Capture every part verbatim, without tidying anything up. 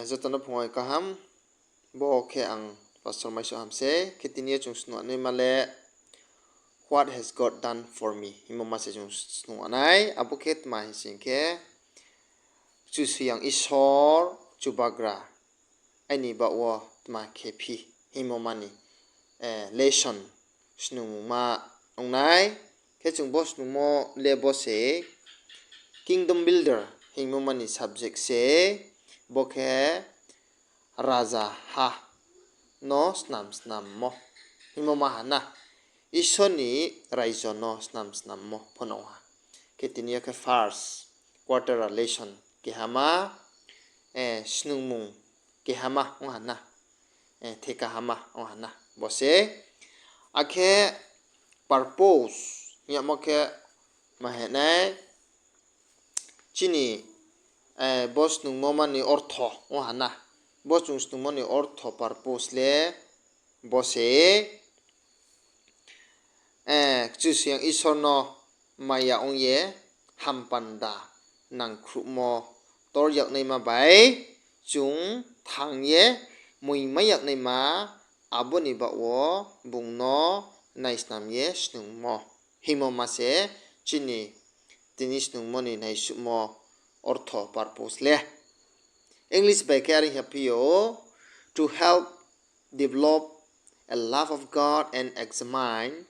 Joto no phung bai kaham. Bo khe ang Pastor Maisu Hamse, khe tini yo chung snung naima le What has God done for me hingmo ma se chung snung nai. Abo khe tma hing sing khe, Kchusoyang Isor Chubagra aini baoh wo tma khe phi hingmo ma ni lesson snungmungma ong nai. Khe chung bo snungmo le bo se kingdom builder hingmo ma ni subject se, bo khe rajaha no snam snammo hingmo ma ha na, Isor ni raijo no snam snammo pho no ha. Khe tini yo khe first quarter lesson kehama, snungmung kehama ong ha na, theka hama ong ha na bo se. Akhe purpose hing yagmo khe ma hing nai, chini bo snungmo ma ni ortho ong ha na. Bo chung snungmo ni ortho, purpose le bo se Kchusoyang Isor no maya ong ye hampanda nangkhruhmo tor yagnaima bai chung thanng ye moingmai yagnaima, abo ni baoh wo bung no naisnam ye snungmo hingmo ma se chini tini snungmo ni naisuhmo ortho, purpose le. English bai khe are hing phi ou, to help develop a love of God and examine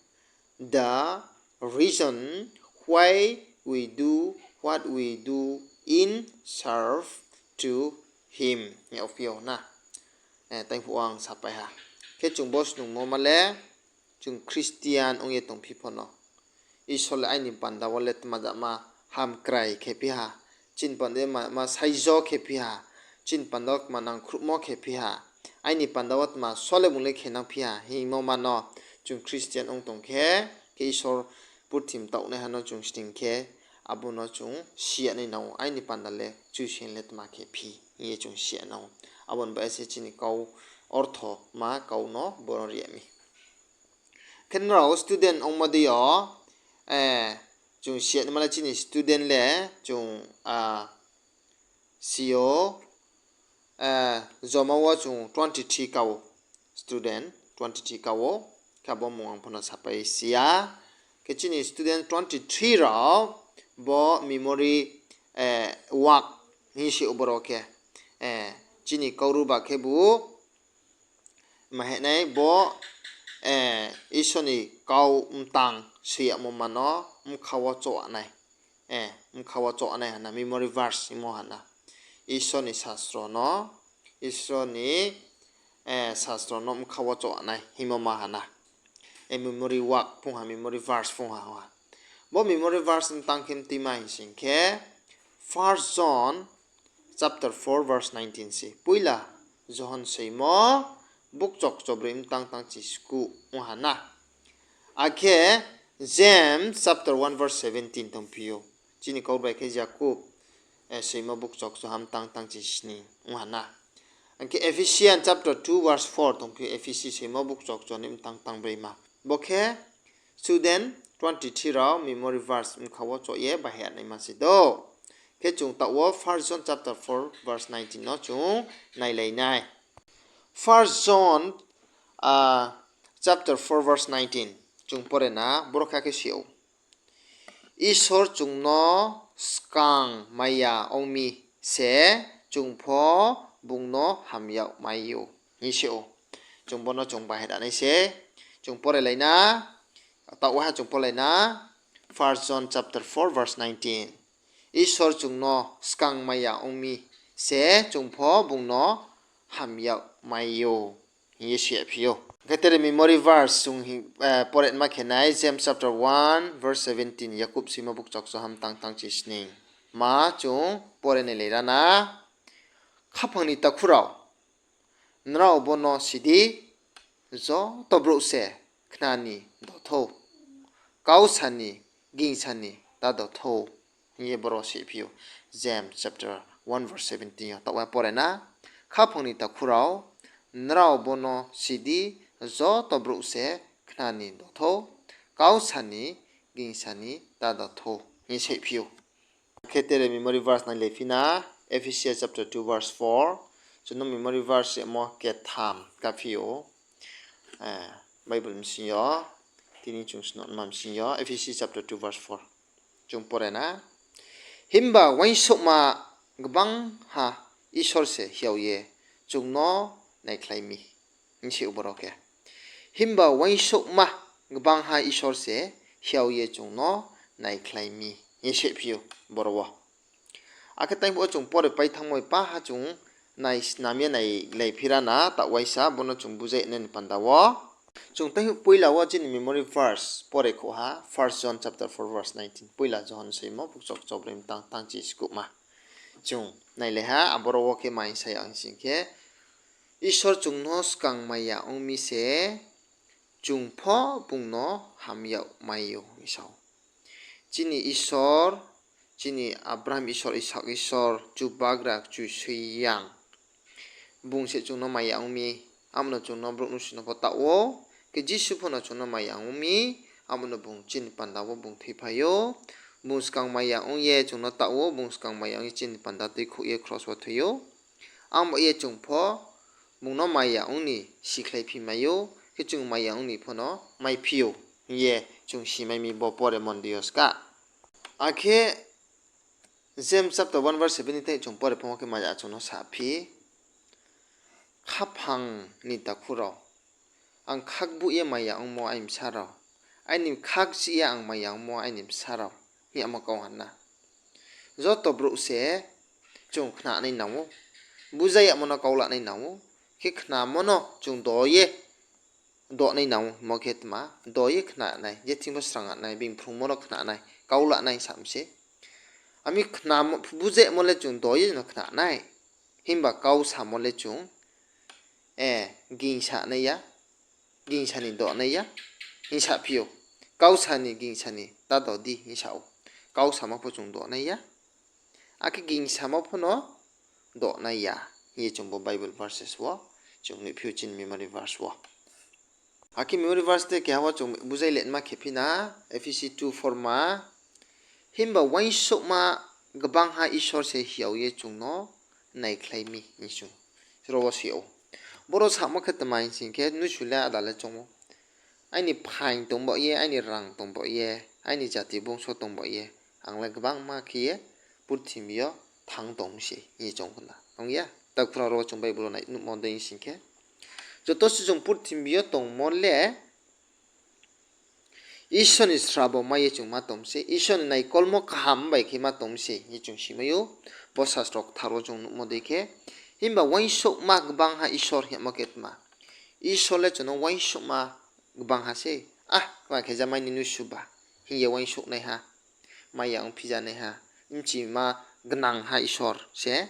the reason why we do what we do in serve to Him. Yag phi ou na. Tei phuh ang sapai ha. Khe chung bo snungmo ma le, chung Christian ong ye tongphi pho no, Isor le aini panda wo le tma jama hamkrai khe phi ha, chini panda ma, ma saijo khe phi ha, chini panda wo tma nangkhruhmo khe phi ha, aini panda wo tma sole bung le khe nang phi ha hingmo ma no, chung Christian ong tong khe, khe Isor purthim taohnaiha no chung sning khe, abo no chung si ya nai nang ou, aini panda le Kchusoyang le tma khe phi hing ye chung si ya nang ou. Abo ni bai se chini kau ortho ma kau no boro ri ya mi. Khe nrao student ongmo dei yo, chung si ya naima le chini student le chung si ou, joma wo chung twenty three ka ou, student twenty three ka ou, khe abo mung ang pho no sapai si ya. Khe chini student twenty three rao bo memory work hing se ou boro khe, chini kau ruba khebu ma hing nai bo, Isor ni kau mtang soi yagmo ma no bkha wo choh nai, bkha wo choh nai ha na, memory verse hingmo ha na. Isor ni sastro no, Isor ni sastro no bkha wo choh nai hingmo ma ha na. Memory work phung ha, memory verse phung ha, ha. Bo memory verse mtang khe mtui ma hing sing khe, First John chapter four verse nineteen se. Poila Johon soimo bukchokcho broi mtang tangchi sku ong ha na. Akhe James chapter one verse seventeen tongphi ou. Chini kau bai khe Jakob soimo bukchokcho ha mtang tangchi sni ong ha na. Akhe Ephesian chapter two verse four tongphi ou, Ephesi soimo bukchokcho ni mtang tangbroi ma. Bo khe student twenty three rao memory verse bkha wo choh ye bahai ya naima se do. Khe chung taoh wo First John chapter four verse nineteen no chung nailai nai. First John chapter four verse nineteen chung pore na, boro kha khe si ou. Isor chung no skang mai ya ong mi se chung pho bung no ham yag mai ou hing se ou. Chung bo no chung bahai ra nai se. Chung pore lai na, taoh waiha chung pore lai na, First John chapter four verse nineteen. Isor chung no skang mai ya ong mi se chung pho bung no ham yag mai ou hing ye si ya phi ou. Khe tre memory verse chung pore ma khe nai, James chapter one verse seventeen, Jakob soimo bukchokcho ha mtang tangchi sni. Ma chung pore nai lai ra na. Khaphang ni takhu rao, nrao bo no si di, joto brouh se khna ni do thou, kau sa ni, gingsa ni ta do thou, hing ye boro si phi ou. James chapter one verse seventeen yo taoh waiha pore na. Khaphang ni takhu rao, nrao bo no si di, joto brouh se khna ni do thou, kau sa ni, gingsa ni ta do thou, hing ye si phi ou. Khe tre memory verse nai lai phi na, Ephesians chapter two verse four, Chung no memory verse yamo ketham kaphi ou, Bible bsing yo, tini chung snunma bsing yo, Ephesi chapter two verse four. Chung pore na. Himba uaingsouhma gbangha Isor se hiao ye chung no naikhlai mi. Hing se boro khe. Himba uaingsouhma gbangha Isor se hiao ye chung no naikhlai mi. Hing se phi ou boro wo. Akhe tei phuh wo chung pore pai thanngmo bai paha chung nai snam ye nailai phira na, taoh uaisa bo no chung buzai nai ni panda wo. Chung tei phuh poila wo chini memory verse pore khouh ha, First John chapter four verse nineteen. Poila Johon soimo, bukchok chobroi mtang tangchi skuhma. Chung nailai ha, aboro wo khe mai sa ya hing sing khe, Isor chung no skang maya ong mi se, chung pho bung no ham yag mai ou hing sa ou. Chini Isor, chini Abraham Isor, Isak Isor, Chubagra Kchusoyang. Bung se chung no maya ong mi, abo no chung no brouh nusu no pho taoh ou, khe Jisu pho no chung no maya ong mi, abo no bung chini panda wo bung thoiphai ou, bung skang maya ong ye chung no taoh ou, bung skang maya ong ye chini panda tuikhouh ye kros wo thoi ou. Ang ba ye chung pho bung no maya ong ni sikhlai phi mai ou, khe chung maya ong ni pho no maiphi ou, hing ye chung simai mi bo pore mondi yo ska. Akhe James chapter one verse seven ni thai chung pore phangmo khe maya chung no saphi, khaphang ni takhu rao, ang khakbuh ye maya ongmo aini bsa rao, aini khakchih ye ang maya ongmo aini bsa rao, hing yamo kau ha na. Joto brouh se chung khnanai nang ou, buzai yagmo no kau lanai nang ou, khe khnamo no chung do ye dohnai nang ou, mo khe tma, do ye khnanai, je thing bo srang nai, bini phrungmo no khnanai, kau lanai sam se. Ami khnamo, buzai yagmo le chung do ye no khnanai, himba kau samo le chung, e, gingsa nai ya, gingsa ni dohnai ya, hing saphi ou. Kau sa ni, gingsa ni ta do di hing sa ou. Kau samo pho chung dohnai ya, akhe gingsamo pho no dohnai ya, hing ye chung bo Bible verses wo chung nuhphi ou chini memory verse wo. Akhe memory verse de keha wo chung buzai le ma khe phi na, Ephesi two four ma, himba uaingsouhma gbangha Isor se hiao ye chung no naikhlai mi hing chung. Ro wo si ou. Boro samo khe tma hing sing khe, nusu le ada le choung ou. Aini phaing tong baoh ye, aini rang tong baoh ye, aini jati bungso tong baoh ye, ang le gbangma khe ye purthimbi yo thanng tong mi se hing ye chung khna. Ong ya? Takhu rao, ro chung Bible wo nai nuhmo dei hing sing khe, joto se chung purthimbi yo tongmo le Isor ni srabo mai ye chung ma tong mi se, Isor ni naikolmo kaham bai khe ma tong mi se hing ye chung simai ou. Bo sasro kthar wo chung nuhmo dei khe, himba uaingsouhma gbangha Isor hingmo khe tma. Isor le chung no uaingsouhma gbangha se, a, kma khe jamai ni nusuba hing ye uaingsouhnaiha, maya ongphijanaiha, bchima gnangha Isor se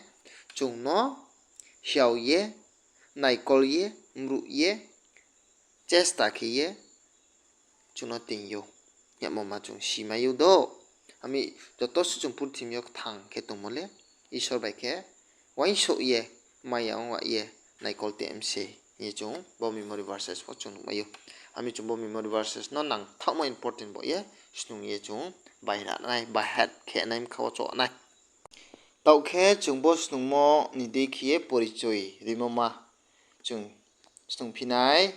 chung no hiao ye, naikol ye, mruh ye, chesta khe ye chung no ting ou. Yamo ma chung simai ou do. Ami joto se chung purthimbi yo kthang khe tongmo le Isor bai khe uaingsouh ye, maya ong wa ye, naikol te mi se hing ye chung bo memory verses pho chung nuhmai ou. Ami chung bo memory verses no nangthaohmo important bo ye snung ye chung baihra nai, baihat khe nai, bkha wo choh nai. Taoh khe chung bo snungmo ni dei khe ye porichoi rimo ma chung snungphi nai,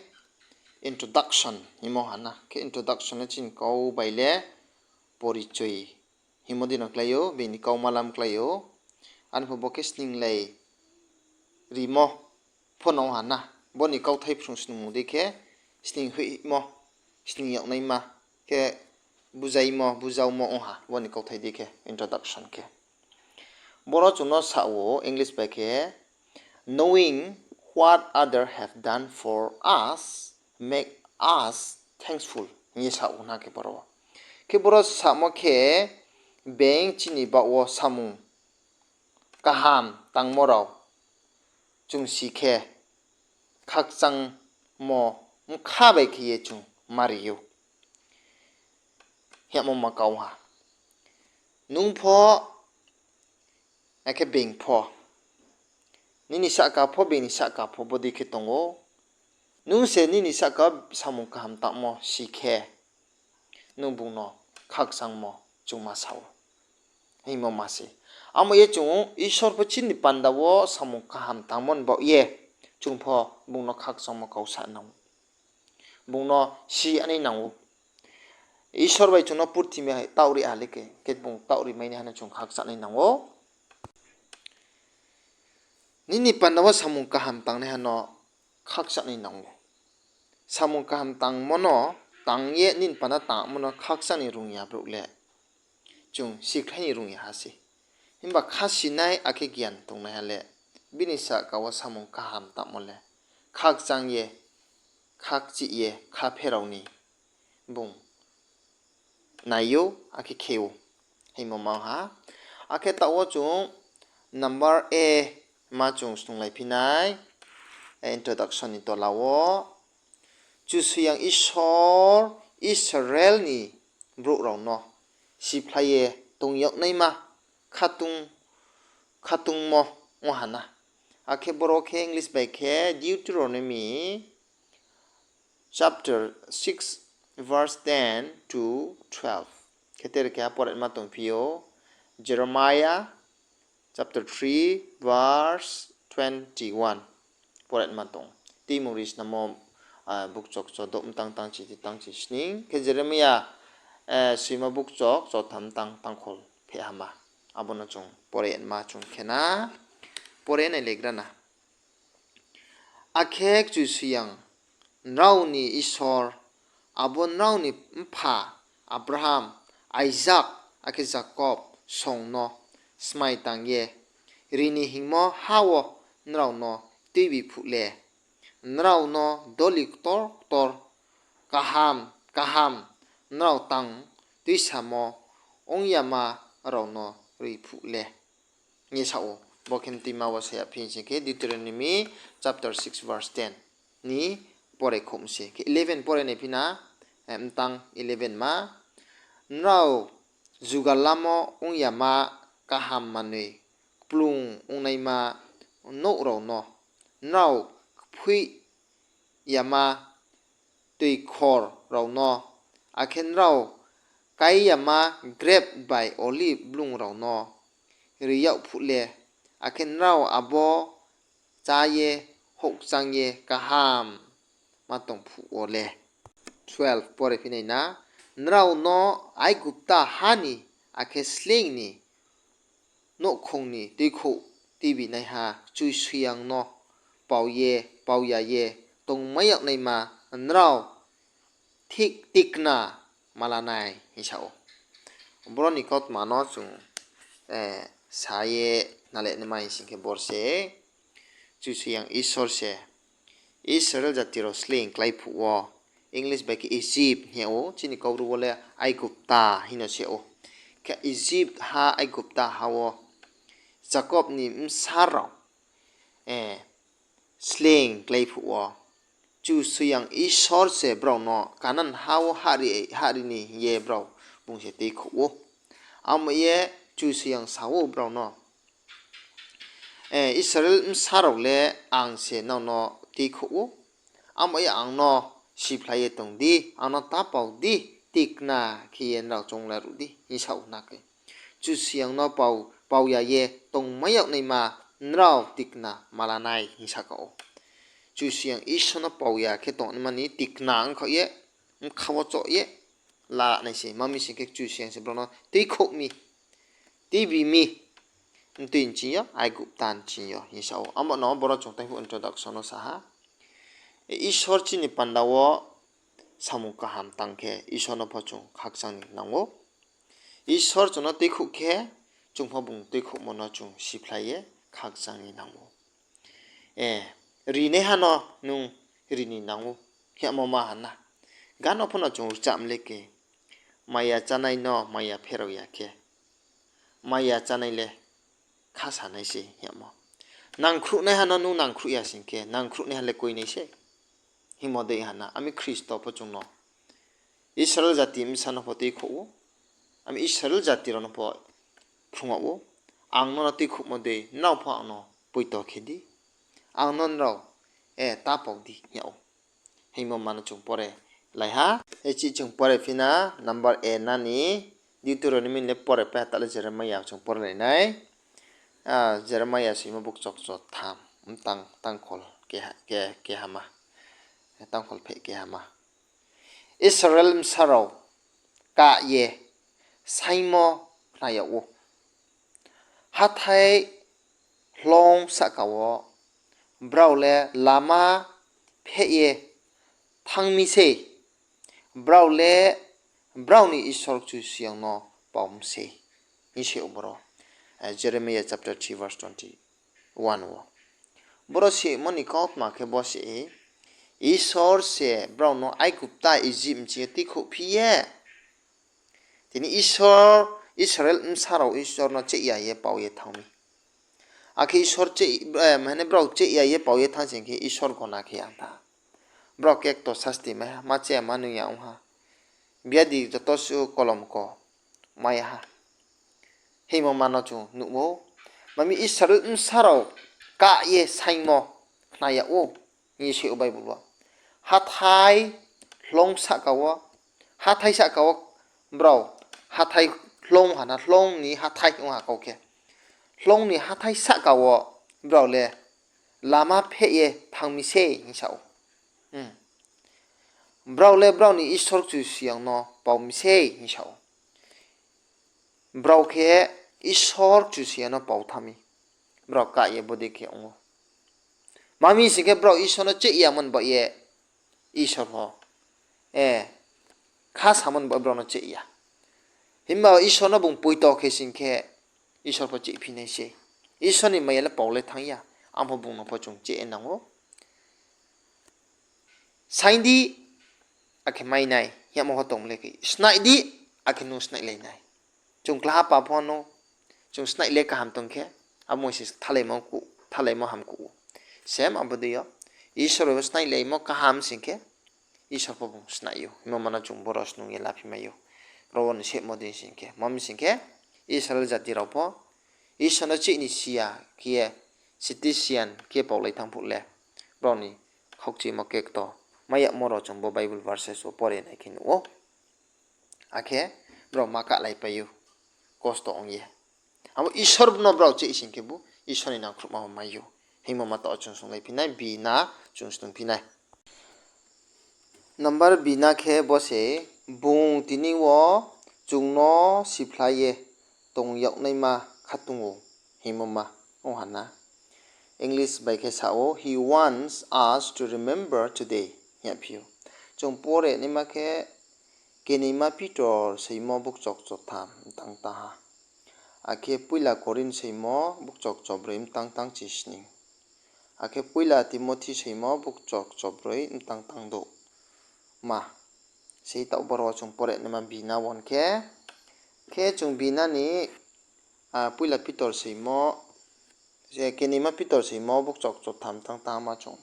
introduction hingmo ha na. Khe introduction le chini kau bai le porichoi hingmo dei no klái ou, bini kau malam klái ou. Ani pho bo khe sninglai rimo pho no ong ha na. Bo ni kauthai phrung snungmung dei khe sning hoihmo, sning yagnaima khe buzaimo, buzaumo ong ha, bo ni kauthai dei khe introduction khe. Boro chung no sa ou English bai khe, Knowing what other have done for us make us thankful, hing ye sa ou na khe boro. Khe boro samo khe, being chini baoh wo samung kaham tangmo rao chung si khe, khakchangmo bkha bai khe ye chung mari ou. Hingmo ma kau ha. Nung pho, akhe being pho, nini sahka pho, being ni sahka pho bodei khe tong ou. Nung se nini sahka samung kaham tangmo si khe, nung bung no khakchangmo chung ma sa ou. hingmo ma se. Amo ye chung Isor pho chini panda wo samung kaham tangmo ni baoh ye chung pho bung no khakchangmo kau sa nang ou. Bung no si ya nai nang ou. Isor bai chung no purthimbi taoh ri ha le khe, khe bung taoh ri mai nai ha no chung khakchang nai nang ou. Nini panda wo samung kaham tangnaiha no khakchang nai nang ou. Samung kaham tangmo no, tang ye nini panda tangmo no khakchang ni rung ya brouh le chung sikhlai ni rung ya ha se. Himba khasinai akhe gian tongnaiha le bini sahka wo samung kaham tangmo le khakchang ye, khakchih ye, kha pherao ni bung nai ou, akhe khe ou. Hingmo ma ha. Akhe taoh wo chung number A ma chung snunglai phi nai, introduction ni tola wo. Kchusoyang Isor Israel ni brouh rao no siphlai ye tong yagnaima khatung, khatungmo ong ha na. Akhe boro khe English bai khe Deuteronomy chapter six verse ten to twelve. Khe tre keha poraima tongphi ou, Jeremiah chapter three verse twenty-one. Poraima tong. Tuimungri snamo, ah, bukchok chodouh mtang tangchi ti tangchi sning. Khe Jeremiah, eh, soima bukchok chotham mtang tangkhol phehama. Abo no chung poraima chung khe na. Pore nai legra na. Akhe Kchusoyang, nrao ni Isor, abo nrao ni mpha Abraham, Isak, akhe Jakob song no smai tang ye ri ni hingmo ha wo nrao no tuibi phuh le, nrao no doli ktor ktor kaham kaham nrao tang tuisamo ong yama rao no ri phuh le, hing ye sa ou. Bo khe mtuima wo sa ya phi sing khe Deuteronomy chapter six verse ten ni pore khouh mi se. Khe eleven pore nai phi na, eh, mtang eleven ma. Nrao jugalamo ong yama kaham manoi kplung ongnaima nouh rao no, nrao kphoih yama toikhor rao no, akhe nrao kái yama grep bai olive blung rao no ri yag phuh le, akhe nrao abo chá ye, houhkchang ye kaham ma tong phuh wo le. Twelve pore phi nai na, nrao no Aigupta ha ni akhe sleing ni nouhkhong ni tuikhouh tuibinaiha Kchusoyang no pau ye, pau ya ye tongmai yag naima nrao thik tikna ma la nai, hing sa ou. Boro ni kautma no chung, eh, sa ye nale naima hing sing khe bor se, Kchusoyang Isor se Israel jati rao sleing klái phuh wo, English bai khe Egypt hing ou, chini Kaubru wo le Aigupta hing no se ou. Khe Egypt ha, Aigupta ha wo Jakob ni bsa rao, eh, sleing klái phuh wo, Kchusoyang Isor se brao no Kanan ha wo hahri, hahri ni hing ye brao bung se tuikhouh ou. Amo ye Kchusoyang sa ou brao no, eh, Israel bsa rao le ang se nrao no tuikhouh ou. Amo ye ang no siphlai ye tong di, ang no ta pau di, tikna khe ye nrao choung la ruh di, hing sa ou na khe. Kchusoyang no pau, pau ya ye tongmai yag naima nrao tikna ma la nai, hing sa kha ou. Kchusoyang Isor no pau ya khe tongnaima ni tikna ongkhaoh ye, bkha wo choh ye la nai se, ma mi sing khe Kchusoyang se brao no tuikhouh mi, tuibi mi, mtui nching yo, Aigupta nching yo, hing sa ou. Abo no boro chung tei phuh introduction no sa ha. Isor chini panda wo samung kaham tang khe Isor no pho chung khakchang ni nang ou. Isor chung no tuikhouh khe, chung pho bung tuikhouhmo no chung siphlai ye khakchang ni nang ou. Eh, rinaiha no nung ri ni nang ou, hingmo ma ha na. Gano pho no chung rcham le khe, maya chánai no maya pherao ya khe, maya chánai le kha sa nai se hingmo. Nangkhruhnaiha no nung nangkhruh ya sing khe, nangkhruhnaiha le koi nai se. Hingmo dei ha na, ami Khristo pho chung no Israel jati bsa no pho tuikhouh ou, ami Israel jati rao no pho phrung yag ou, ang no no tuikhouhmo dei nrao pho ang no poito khe di, ang no nrao, eh, ta pau di hing yag ou. Hingmo ma no chung pore lai ha. Hei chih chung pore phi na, number A na ni, Deuteronomy le pore pai ha, ta le Jeremiah chung porelai nai. Ah, Jeremiah soimo bukchokcho tham, mtang tangkhol keha, ke, kehama, tangkhol pheh kehama. Israel bsa rao kah ye saingmo khna yag ou. Hathái hloung sahka wo brao le lama pheh ye thanng mi sei, brao le brao ni Isor Kchusoyang no pau mi sei, hing se ou boro, eh, Jeremiah chapter three verse twenty-one wo. Boro simo ni kautma khe bo se, Isor se brao no Aigupta Egypt ni ching yo tuikhouhphi ye, tini Isor, Israel bsa rao Isor no cheh ya ye pau ye thanng mi. Akhe Isor cheh, eh, mane brao cheh ya ye pau ye thanng sing khe Isor gona khe ya tha. Brao kekto sasti mai ha, ma chaya ma nung ya ong ha. Biadi joto suh kolomko mai ha. Hingmo ma no chung nuh ou. Mami Israel bsa rao kah ye saingmo khna yag ou, hing ye se ou Bible wo. Hathái hloung sahka wo, hathái sahka wo brao, hathái hloung ha na, hloung ni hathái ong ha kau khe. Hloung ni hathái sahka wo brao le lama pheh ye thanng mi sei hing sa ou. Hmm. Brao le brao ni Isor Kchusoyang no pau mi sei hing sa ou. Brao khe Isor Kchusoyang no pau thanng mi. Brao kah ye bodei khe ong ou. Mami sing khe brao Isor no cheh ya mo ni baoh ye Isor pho, eh, kha samo ni baoh ye brao no cheh ya. Himba Isor no bung poito khe sing khe Isor pho chehphi nai sei. Isor ni maya le pau le thanng ya. Ang pho bung no pho chung cheh nang ou. Saing di, akhe mai nai, hingmo pho tong le khe. Snaih di, akhe nung snaihlai nai. Chung klaha pap pho no, chung snaih le kaham tong khe, abo se thalaimo ku, thalaimo hamkuh ou. Same abo dei yo, Isor bai bo snaihlaimo kaham sing khe, Isor pho bung snaih ou. Himba ma no chung boro snung ye laphi mai ou. Ro wo ni sehmo dei sing khe, mami sing khe, Israel jati rao pho Isor no cheh ni si ya khe ye, sitisian khe paulai thanng phuh le, brao ni khaukchimo kekto mai yagmo rao chung bo Bible verses wo pore nai khe nuh ou. Akhe brao ma kahlaipai ou, kosto ong ye. Abo Isor no brao cheh sing khebu Isor ni nangkhruhma bo mai ou. Hingmo ma taoh chung sunglaiphi nai, bina chung snungphi nai. Number bina khe bo se, bung tini wo chung no siphla ye tong yagnaima khatung ou, hingmo ma ong ha na. English bai khe sa ou, He wants us to remember today, hing yagphi ou. Chung pore naima khe, Kenoima Pitor soimo bukchokcho tham mtang tang ha. Akhe Poila Korinth soimo bukchokcho broi mtang tang chisning. Akhe Poila Timothi soimo bukchokcho broi mtang tang douh. Ma, sei taoh boro chung pore naima bina won khe, khe chung bina ni, ah, Poila Pitor soimo, eh, Kenoima Pitor soimo bukchokcho tham mtang tang ma chung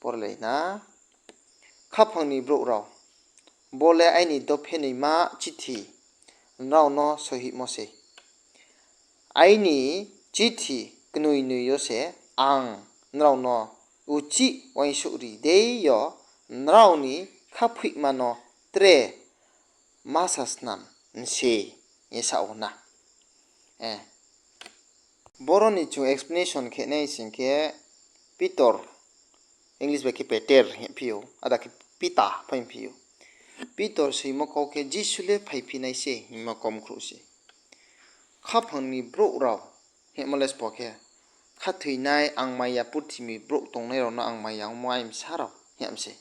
porelai na. Khaphang ni brouh rao, bo le aini dophenoima chithi nrao no soihmo sei. Aini chithi knoinoi yo se ang nrao no uchih uaingsouhri dei yo nrao ni khaphoihma no tre ma sasnam mi se, ye sa ou na. Eh. Boro ni chung explanation khe nai sing khe Pitor, English bai khe Peter hingphi ou, ada khe Pita pho hingphi ou. Pitor soimo kau khe Jisu le phaiphi nai se hingmo kom khruh se. Khaphang ni brouh rao hingmo le sbo khe, khathoinai ang maya purthimbi brouh tongnai rao no ang maya ongmo aimsa rao hingmo se.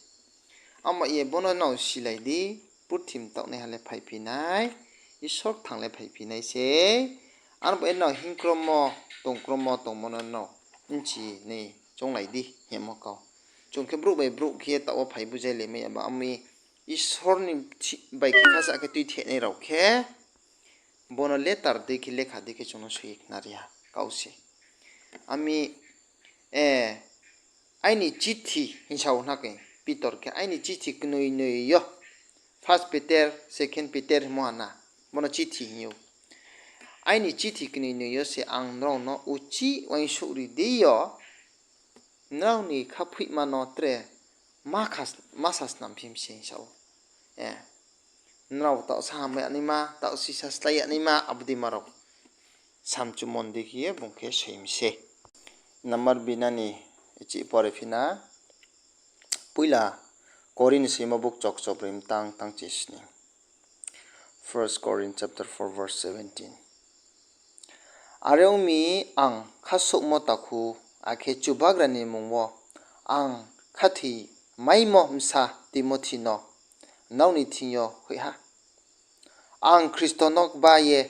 Abo ye bo no nrao silai di, purthimbi taohnaiha le phaiphi nai, Isor kthang le phaiphi nai se. Aro bo nrao hingkromo, tongkromo tongmo no nrao bchi ni chounglai di hingmo kau. Chung khe brouh bai brouh khe ye taoh wo phai bujailaimai ya ba, ami Isor ni bai khe khasa khe tuithehnai rao khe, bo no letter dei khe, lekha dei khe chung no soi ye khnari ha kau se. Ami, eh, aini chithi hingsa ou na khe, Pitor khe aini chithi knoinoi yo, First Peter, Second Peter hingmo ha na, bo no chithi hing ou. Aini chithi knoinoi yo se ang nrao no uchih uaingsouhri dei yo, nrao ni khaphoihma no tre ma kha-, ma sasnam phi mi se hingsa ou. Eh. nrao taoh sa hamya naima, taoh sisa slái ya naima, abo dei ma rao samchumo ni dei khe ye bung khe soi mi se. Number binani chih pore phi na, poila Korinth ni soimo bukchok chobroi mtang tangchi sning. First Corinth chapter four verse seventeen. Are ong mi, ang khasouhmo takhu, akhe Chubagra ni mmung wo ang khathoi maimo bsa Timothi no nrao ni thing yo hoih ha. Ang Khristo no kba ye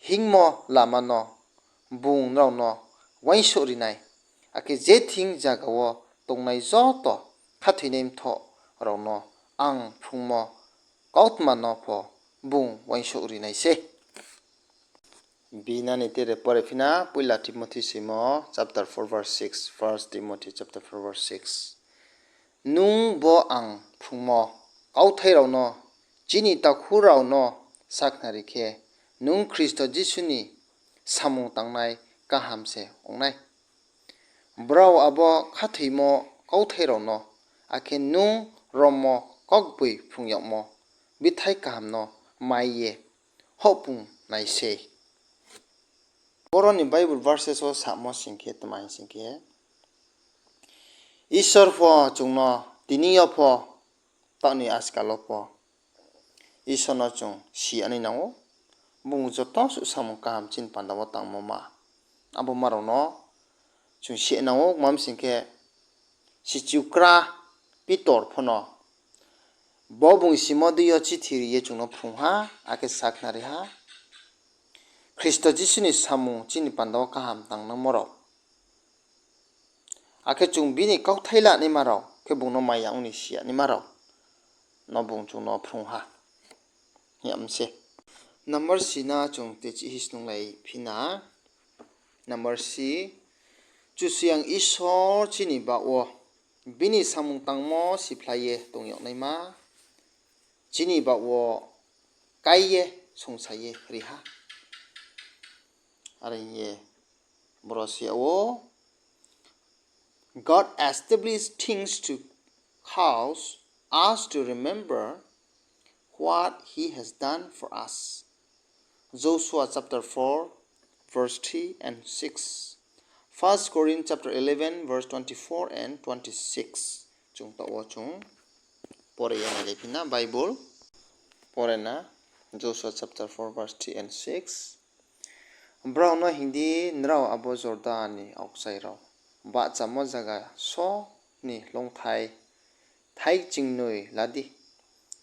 hingmo lama no bung nrao no uaingsouhri nai, akhe je thing zaga wo tongnai joto khathoinai mthoh rao no ang phrungmo kautma no pho bung uaingsouhri nai se. Binani tere pore phi na, poila Timothi soimo chapter four verse six, First Timothy chapter four verse six. Nung bo ang phrungmo kauthai rao no chini takhu rao no sakhnari khe, nung Khristo Jisu ni samung tangnai kaham se ong nai. Brao abo khathoimo kauthai rao no, akhe nung rommo kaugboiphung yagmo bthai kaham no mai ye houhpung nai sei. Boro ni Bible verses wo samo sing khe tma hing sing khe, Isor pho chung no tini yo pho, taoh ni askal wo pho, Isor no chung si ya nai nang ou. Bung joto suh samung kaham chini panda wo tangmo ma, abo ma rao no chung si nang ou. Kma mi sing khe, sichu kra Pitor pho no bo bung simo dei yo chithi ri ye chung no phrung ha, akhe sakhnari ha. Khristo Jisu ni samung chini panda wo kaham tangnangmo rao, akhe chung bini kauthai la naima rao, khe bung no maya ong ni si ya naima rao no bung chung no phrung ha, hing ya mi se. Number si na chung te chih hi snunglai phi na. Number si, Kchusoyang Isor chini baoh wo bini samung tangmo siphlai ye tong yag naima chini baoh wo kái ye songsa ye ri ha. Are hing ye boro si yag ou, God established things to cause us to remember what he has done for us. Joshua chapter four, verse three and six. First Corinth chapter eleven, verse twenty-four and twenty-six. Chung taoh wo chung pore ye nailai phi na Bible. Pore na, Joshua chapter four, verse three and six. Brao no hing di, nrao abo Jordan ni aokchai rao bahchamo zaga só ni hloungthai thai chingnoi la di,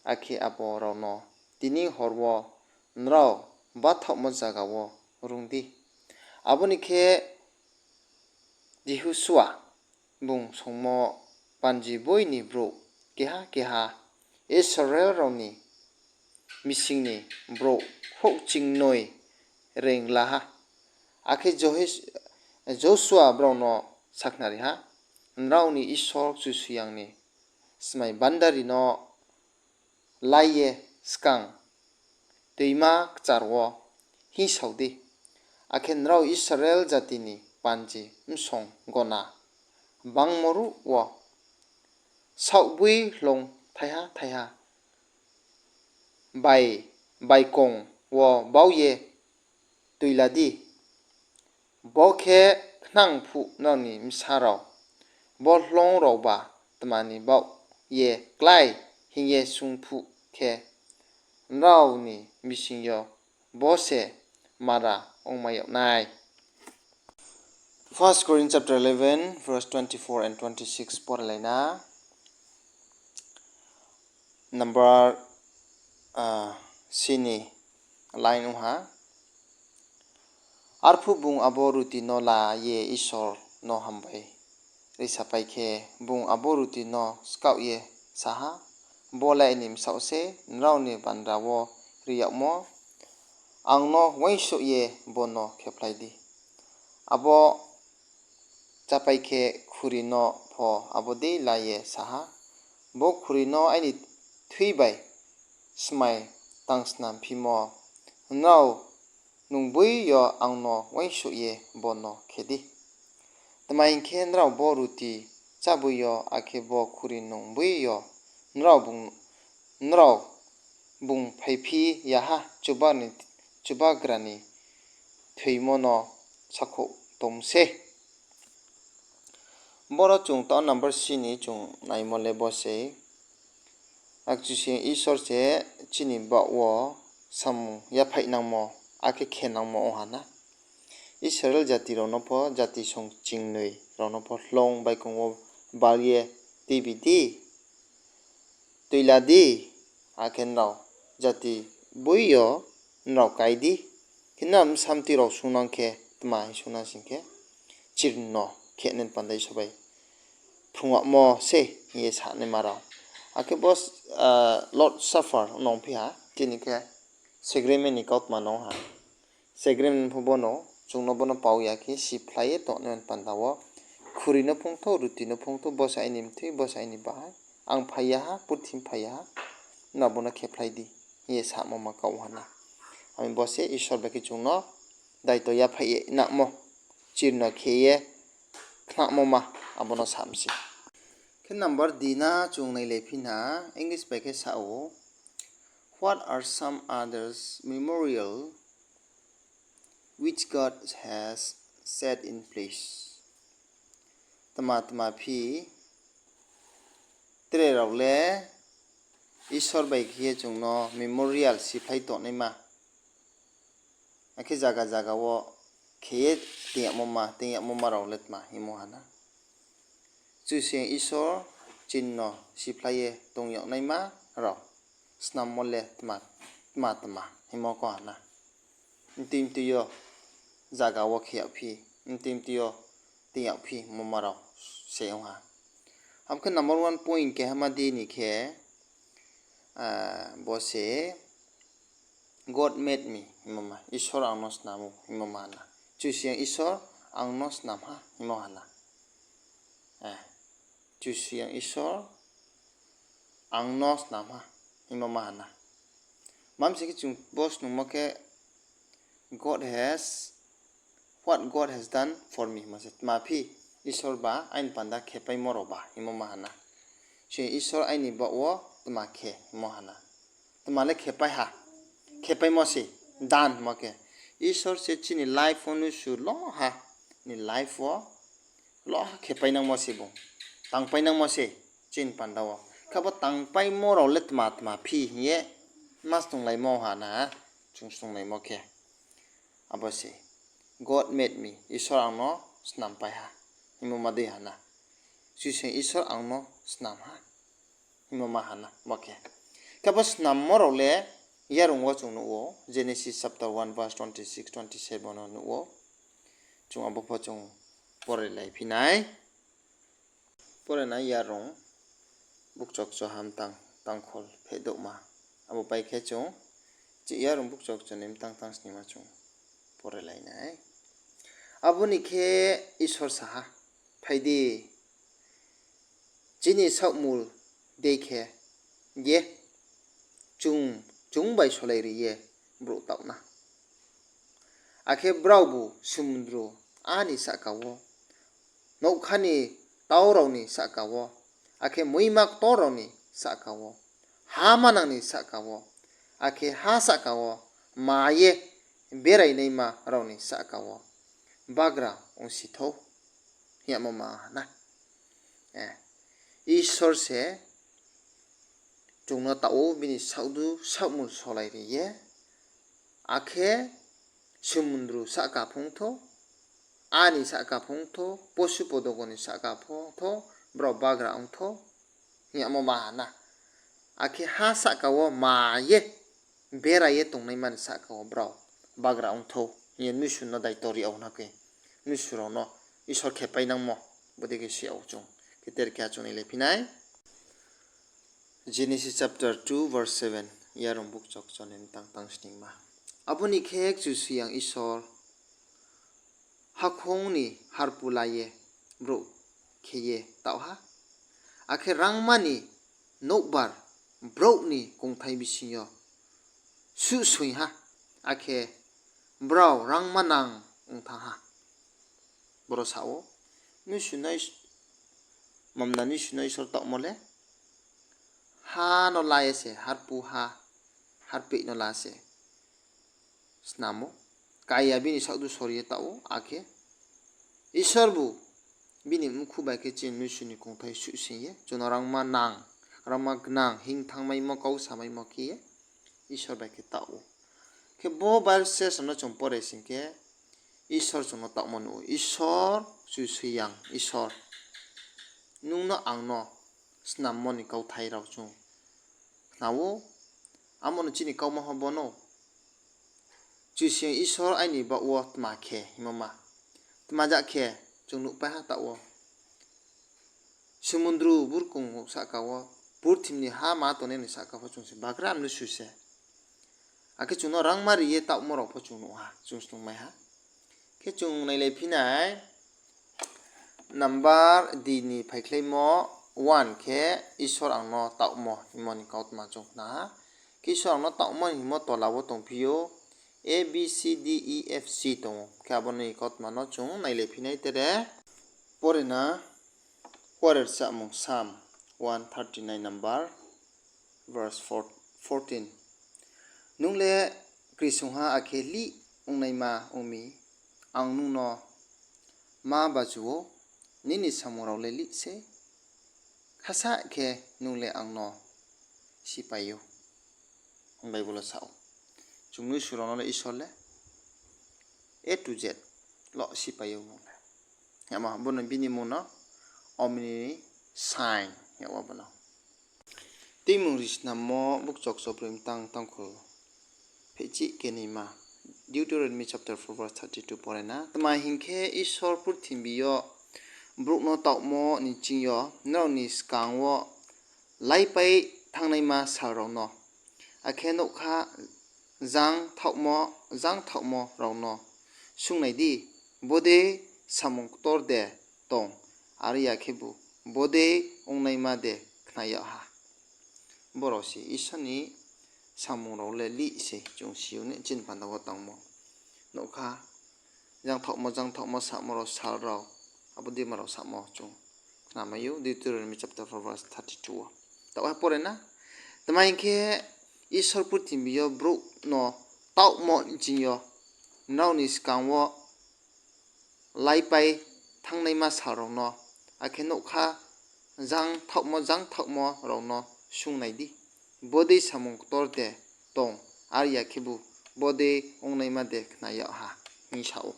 akhe abo rao no tini hor wo nrao bathaohmo zaga wo rung di. Abo ni khe Jihosua bung songmo panji boi ni brouh keha keha Israel rao ni mising ni brouh khrouh chingnoi reing la ha. Akhe Joshua brao no sakhnari ha, Nrao ni Isor Kchusoyang ni smai bandari no lái ye skang toima kchar wo hingsao di, akhe nrao Israel jati ni panji bsong gona bangmo ruh wo saohboi hloung thaiha thaiha bai, baikong wo bau ye tui la di. Bo khe khnang phuh nrao ni bsa rao bo hloung raoba tma ni baoh ye klái hing ye swunng phuh khe, nrao ni bising yo bo se mara ongmai yag nai. First Corinth chapter eleven, verse twenty-four and twenty-six porelai na. Number, ah, C ni line ong ha. Arphuh bung abo ruti no la ye Isor no hambai risapai khe, bung abo ruti no skaoh ye sa ha, Bo le aini bsaoh se, nrao ni bandra wo ri yagmo, ang no uaingsouh ye bo no khephlai di. Abo chápai khe khuri no pho abo dei la ye sa ha, Bo khuri no aini thui bai smai tangsnamphimo, nrao nungboi yo ang no uaingsouh ye bo no khe di. Tma hing khe, nrao bo ruti cháboi yo akhe bo khuri nungboi yo nrao bung, nrao bung phaiphi ya ha, chuba ni, Chubagra ni thoimo no sakhouh tong se. Boro chung taoh number C ni chung naimo le bo se. Akchusoyang Isor se chini baoh wo samung yaphaih nangmo, akhe khe nangmo ong ha na. Israel jati rao no pho, jati song chingnoi rao no pho hloung baikong wo bal ye tuibi di, tuila di, akhe nrao jati boi yo nrao kai di. Khe nrao bsa mtui rao sungnang khe tma hing sungnang sing khe, chirno khe nai panda Isor bai phrungmo se hing ye sanaima rao. Akhe bo, ah, Lord Supper no ongphi ha, tini khe sacrament ni kautma no ha. Sacrament pho bono, chung no bono pau ya khe siphlai ye tongnai panda wo, khuri no phungthou, ruti no phungthou, bo se aini mthui, bo se aini bahai, ang phai ya ha, purthim phai ya ha, nrao bono khephlai di, hing ye samo ma kau ha na. Ami bo se Isor bai khe chung no daito yaphaih ye nangmo, chirno khe ye khnamo ma, abo no sa mi se. Khe number D na chung nailaiphi na, English bai khe sa ou, What are some others memorial which God has set in place? Tma tma phi tre rao le Isor bai khe ye chung no memorial siphlai tongnaima, akhe zaga zaga wo khe ye ting yagmo ma, ting yagmo ma rao le tma hingmo ha na. Kchusoyang Isor chini no siphlai ye tong yagnaima rao snammo le tma, tma tma hingmo kau ha na. Mtui mtui yo zaga wo khe yagphi, mtui mtui yo ting yagphi hingmo ma rao se ong ha. Abo khe number one point kehama di ni khe, ah, bo se, God made me hingmo ma, Isor ang no snam ou hingmo ma ha na. Kchusoyang Isor ang no snam ha hingmo ha na. Eh, Kchusoyang Isor ang no snam ha hingmo ma ha na. Mam se khe chung bo snungmo khe, God has, what God has done for me hingmo se, tma phi Isor ba aini panda khepaimo rao ba hingmo ma ha na. Kchusoyang Isor aini baoh wo tma khe hingmo ha na. Tma le khepai ha, khepaimo se, done hingmo khe. Isor se chini life wo nusu loha ni life wo loha khepainangmo se bung, tangpainangmo se chini panda wo. Khe bo tangpaimo rao le tma tma phi hing ye ma snunglaimo ha na, chung snunglaimo khe. Abo se, God made me, Isor ang no snampai ha hingmo ma dei ha na. Kchusoyang Isor ang no snam ha hingmo ma ha na bo khe. Khe bo snammo rao le yarung wo chung nuh ou, Genesis chapter one verse twenty six, twenty seven wo nuh ou. Chung abo pho chung porelaiphi nai. Pore nai Yarung bukchokcho ha mtang tangkhol phehdohma. Abo pai khe chung, chi Yarung bukchokcho ni mtang tang snima chung porelai nai. Abo ni khe Isor sa ha, Phai di, chini saohmul dei khe ye chung, chung bai solai ri ye brouh taoh na. Akhe braobu sumundru a ni sahka wo, nougkha ni tau rao ni sahka wo, akhe muima ktor rao ni sahka wo, ha manang ni sahka wo, akhe ha sahka wo ma ye berainaima rao ni sahka wo bagra ongsi thou, hing yagmo ma ha na. Eh, Isor se chung no taoh ou, bini saohdu saohmul solai ri ye, akhe sumundru sahka phung thou, a ni sahka phung thou, posu podogo ni sahka phung thou, brao bagra ong thou, hing yagmo ma ha na. Akhe ha sahka wo ma ye bera ye tongnaima ni sahka wo brao bagra ong thou hing ye mnusu no daito ri yag na khe, mnusu rao no Isor khepainangmo bodei khe si yag ou chung. Khe ter khe achouh nai le phi nai. Genesis chapter two verse seven, Yarung bukchokcho ni mtang tang sningma. Abo ni khe Kchusoyang Isor hakhong ni harpu la ye brouh khe ye taoh ha. Akhe rangma ni nouhbar brouh ni kongthai bising yo suhsoing ha, akhe brao rangmanang ong thanng ha. Boro sa ou, mnusu no Is-, mamna mnusu no Isor taohmo le ha no la ye se, harpu ha, arpeih no la se snam ou. Kaya bini saohdu sor ye taoh ou, akhe Isor bu bini mkhu bai khe chini mnusu ni kongthai suhsing ye, chung no rangma nang, rangma gnang, hing thangmaimo, kau samaimo khe ye Isor bai khe taoh ou. Khe bo verses no chung pore sing khe, Isor chung no taohmo nuh ou. Isor, Kchusoyang Isor, nung no ang no snammo ni kauthai rao chung khna ou. Amo no chini kauma pho bo no. Kchusoyang Isor aini baoh wo tma khe hingmo ma. Tma ja khe chung nuhpai ha taoh wo. Sumundru burkong sahka wo, purthimbi ni ha ma tongnai ni sahka pho chung se bagra mnusu se. Akhe chung no rangma ri ye taohmo rao pho chung nuh ha, chung snungmai ha. Khe chung nailaiphi nai, number D ni phaikhlaimo one khe Isor ang no taohmo hingmo ni kautma chung khna ha. Khe Isor ang no taohmo hingmo tola wo tongphi ou, A, B, C, D, E, F, G tong ou. Khe abo ni kautma no chung nailaiphi nai tere. Pore na, pore rchahmung Psalm one thirty-nine number, verse four, fourteen. Nung le krisungha akhe lih ongnaima ong mi, ang nung no ma baju ou, nini samung rao le lih sei, khasah khe nung le ang no sipai ou. Ang Bible wo sa ou. Chung mnusu rao no le Isor le A to Z lo sipai ou nung le. Yama bo no bini mmung no omniscient yag ou bo no. Tuimung ri snammo bukchokcho broi mtang tangkhol phehchih khe nima. Deuteronomy chapter four verse thirty-two pore na. Tma hing khe Isor purthimbi yo brouh no taohmo ni ching yo, nrao ni skang wo laipai thanngnaima sal rao no, akhe nougkha jang thaohmo, jang thaohmo rao no swunng nai di, bodei samung ktor de tong, are ya khebu bodei ongnaima de khna yag ha. Bo rao se Isor ni samung rao le lih se chung si ou ni chini panda wo tangmo. Nougkha, jang thaohmo, jang thaohmo samo rao, sal rao, abo deima rao samo chung khnamai ou, Deuteronomy chapter four verse thirty-two wo. Taoh hai pore na, tma hing khe Isor purthimbi yo brouh no taohmo ni ching yo, nrao ni skang wo laipai thanngnaima sal rao no, akhe nougkha jang thaohmo, jang thaohmo rao no swunng nai di, bodei samung ktor de tong, are ya khebu bodei ongnaima de khna yag ha, hing sa ou.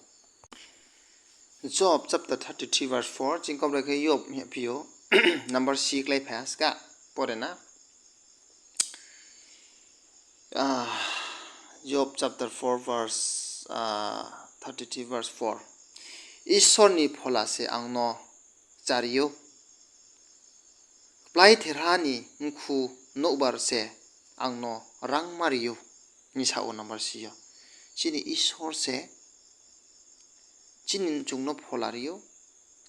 Job chapter thirty-three verse four, ching kau bai khe Job hing phi ou, number C kláiphai ha ska, pore na. Job chapter four verse, thirty-three verse four. Isor ni phola se ang no chari ou. Kpláitherha ni mkhu nouhbar se ang no rangma ri ou. Hing sa ou number C yo. Chini Isor se chini chung no phola ri ou,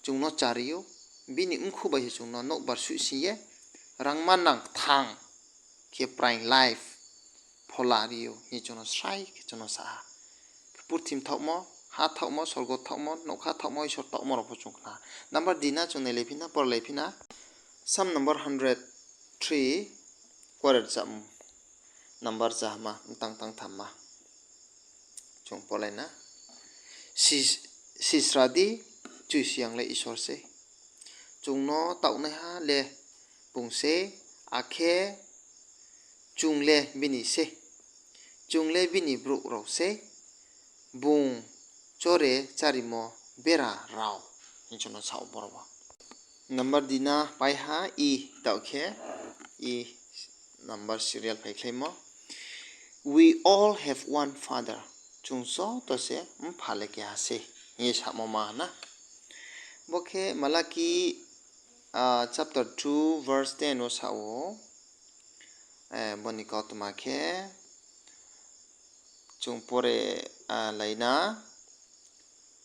chung no chari ou, bini mkhu bai se chung no nouhbar suhsing ye, rangma nang kthang khe prime life phola ri ou hing ye chung no srai khe chung no sa ha. Purthim thaohmo, ha thaohmo, sorgo thaohmo, nougkha thaohmo, Isor thaohmo rao pho chung khna. Number D na chung nailaiphi na, porlaiphi na. Psalm number hundred three, kore rchahmung number chahama, mtang tangthamma. Chung porlai na. Si-, sisra di, Kchusoyang le Isor sei. Chung no taohnaiha le bung sei, akhe chung le bini sei. Chung le bini brouh rao sei. Bung chore chárimo bera rao. Hing chung no sa ou boro wo. Number D na pai ha E, taoh khe E number serial phaikhlaimo. We all have one Father. Chung joto se mpha le keha se hing ye samo ma na. Bo khe Malaki chapter two verse ten wo sa ou. Bo ni kautma khe chung pore lai na.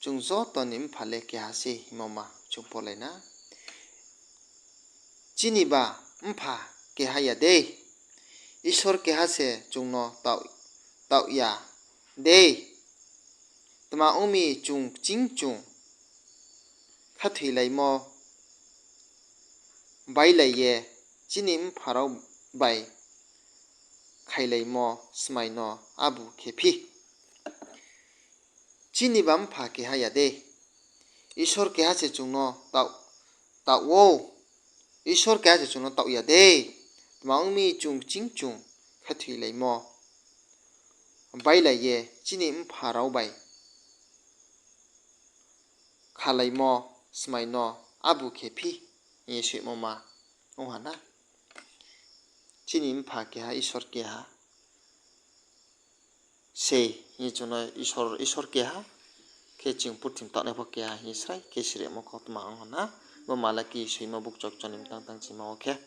Chung joto ni mpha le keha se hingmo ma chung porlai na. Chini ba mpha keha ya dei? Isor keha se chung no taoh, taoh ya dei? Tma ong mi chung kching chung khathoilaimo bailai ye chini mpha rao bai khailaimo smai no abu khe phi. Chini ba mpha keha ya dei? Isor keha se chung no taoh, taoh ou. Isor keha se chung no taoh ya dei? Tma ong mi, chung ching chung khathoilaimo bailai ye chini mpha rao bai khalaimo smai no abu khe phi, hing ye soimo ma ong ha na. Chini mpha keha, Isor keha sei hing ye chung no Isor, Isor keha khe chung purthim taohnai pho keha hing ye srai khe sirimo kautma ong ha na. Bo Malaki soimo bukchokcho ni mtang tang chima wo khe.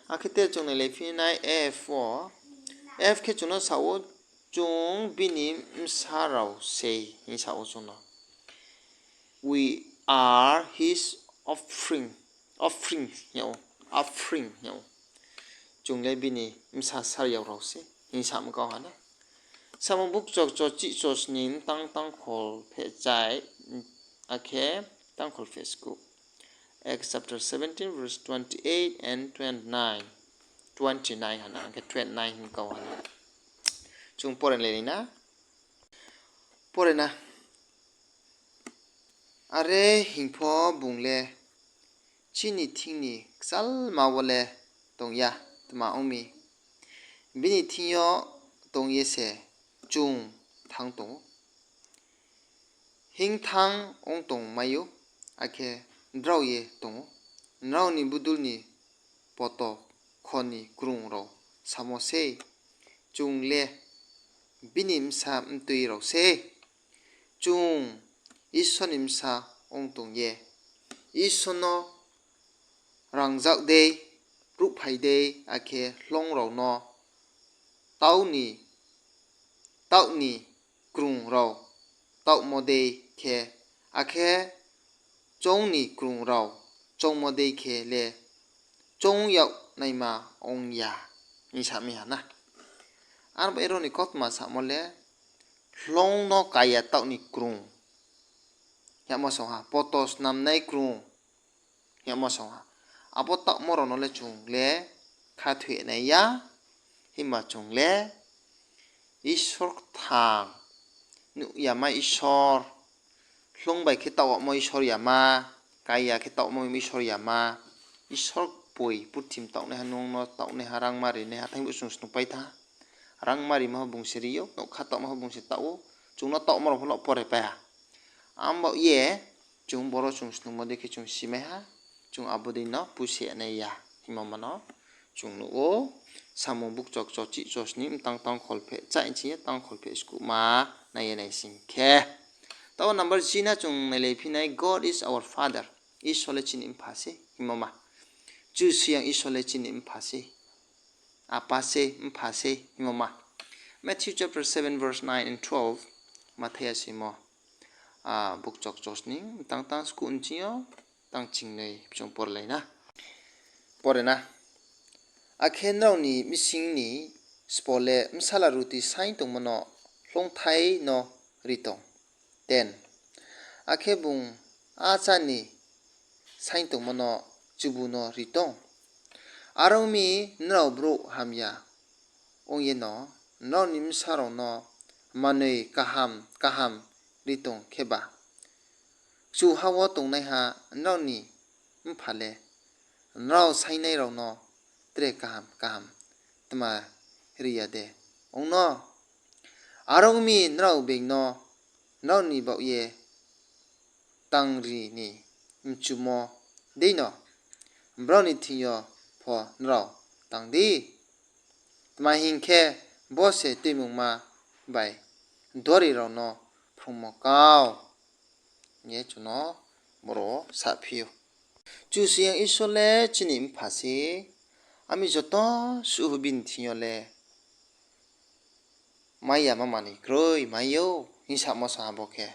Akhe te chung nailaiphi nai F wo. F khe chung no sa ou, chung bini bsa rao sei hing sa ou chung no. We are his offspring, offspring hing ou, offspring hing ou. Chung le bini bsa sariao rao sei hing samo kau ha na. Samung bukchokcho chihcho sning tang tangkhol phehchai, akhe tangkhol phehskuh. Acts chapter seventeen, verse twenty-eight and twenty-nine. Twenty-nine ha na, akhe twenty-nine hing kau ha na. Chung pore lai na. Pore na. Are hing pho bung le chini thing ni kchalma wo le tong ya, tma ong mi, bini thing yo tong ye se chung thanng tong ou. Hing thanng ong tongmai ou, akhe drao ye tong ou. Nrao ni budul ni poto kho ni krung rao samo sei, chung le bini bsa mtui rao sei. Chung Isor ni bsa ong tong ye, Isor no rangzag dei, ruhphai dei, akhe hloung rao no taoh ni, taoh ni krung rao taohmo dei khe, akhe choung ni krung rao choungmo dei khe le choung yag naima ong ya, hing sa mi ha na. Arbo aro ni kautma samo le, hloung no kaya taoh ni krung, hingmo song ha, poto snamnai krung, hingmo song ha. Abo taohmo rao no le chung le khathoi nai ya, himba chung le Isor kthang, nuh yama Isor, hloung bai khe taohmo Isor yama, kaya khe taohmo Isor yama, Isor poi purthim taohnaiha, nung no taohnaiha, rangma rinaiha, thang bo chung snungpai tha. Rangma rimo pho bung se ri ou, nougkha taohmo pho bung se taoh ou, chung no taohmo rao pho no pore pai ha. Abo ye chung boro chung snungmo dei khe chung simai ha, chung abo dei no puse nai ya, hingmo ma no chung nuh ou. Samung bukchokcho chihcho sning mtang tangkhol phehchai ching ye tangkhol phehskuhma nai ye nai sing khe. Taoh number G na chung nailaiphi nai, God is our Father. Isor le chini mpha sei, hingmo ma. Kchusoyang Isor le chini mpha sei. Apa sei, mpha sei, hingmo ma. Matthew chapter seven verse nine and twelve, Mathai soimo, bukchokcho sning mtang tang skuh nching yo tang chingnoi chung pore lai na. Pore na. Akhe nrao ni bsing ni sbo le bsala ruti saing tongmo no hloungthai no ri tong? Ten. Akhe bung achá ni saing tongmo no chubu no ri tong? Are ong mi, nrao brouh hamya ong ye no nrao ni bsa rao no manoi kaham kaham ri tong kheba, kchuha wo tongnaiha nrao ni Mpha le nrao saingnai rao no tre kaham kaham tma ri ya de ong no? Are ong mi, nrao being no nrao ni baoh ye tangri ni mchumo deino brao ni thing yo pho nrao tang di. Tma hing khe, bo se Tuimungma bai duari rao no phrungmo kau, hing ye chung no boro saphi ou. Kchusoyang Isor le chini Mpha se, ami joto suh bini thing yo le mai ya ma manoi kroi mai ou, hing samo sa ha bo khe.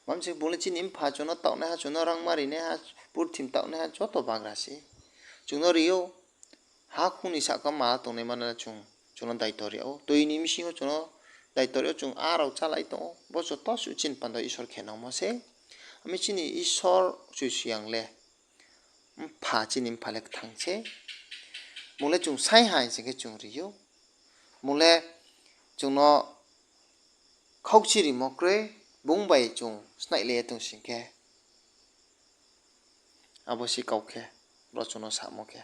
Mamse bung le chini Mpha, chung no taohnaiha, chung no rangma rinaiha, purthim taohnaiha, joto bagra se chung no ri ou. Hakhung ni sahka ma tongnaima no chung, chung no daito ri ou. Toi ni bsing yo chung no daito ri ou, chung a rao chálai tong ou. Bo joto suh chini panda Isor khe nangmo se. Ami chini Isor Kchusoyang le Mpha, chini Mpha le kthang se. Bung le chung saing ha hing sing khe chung ri ou. Bung le chung no khaukchi rimo kroi, bung bai chung snailai ye tong sing khe. Abo se kau khe, bro chung no samo khe.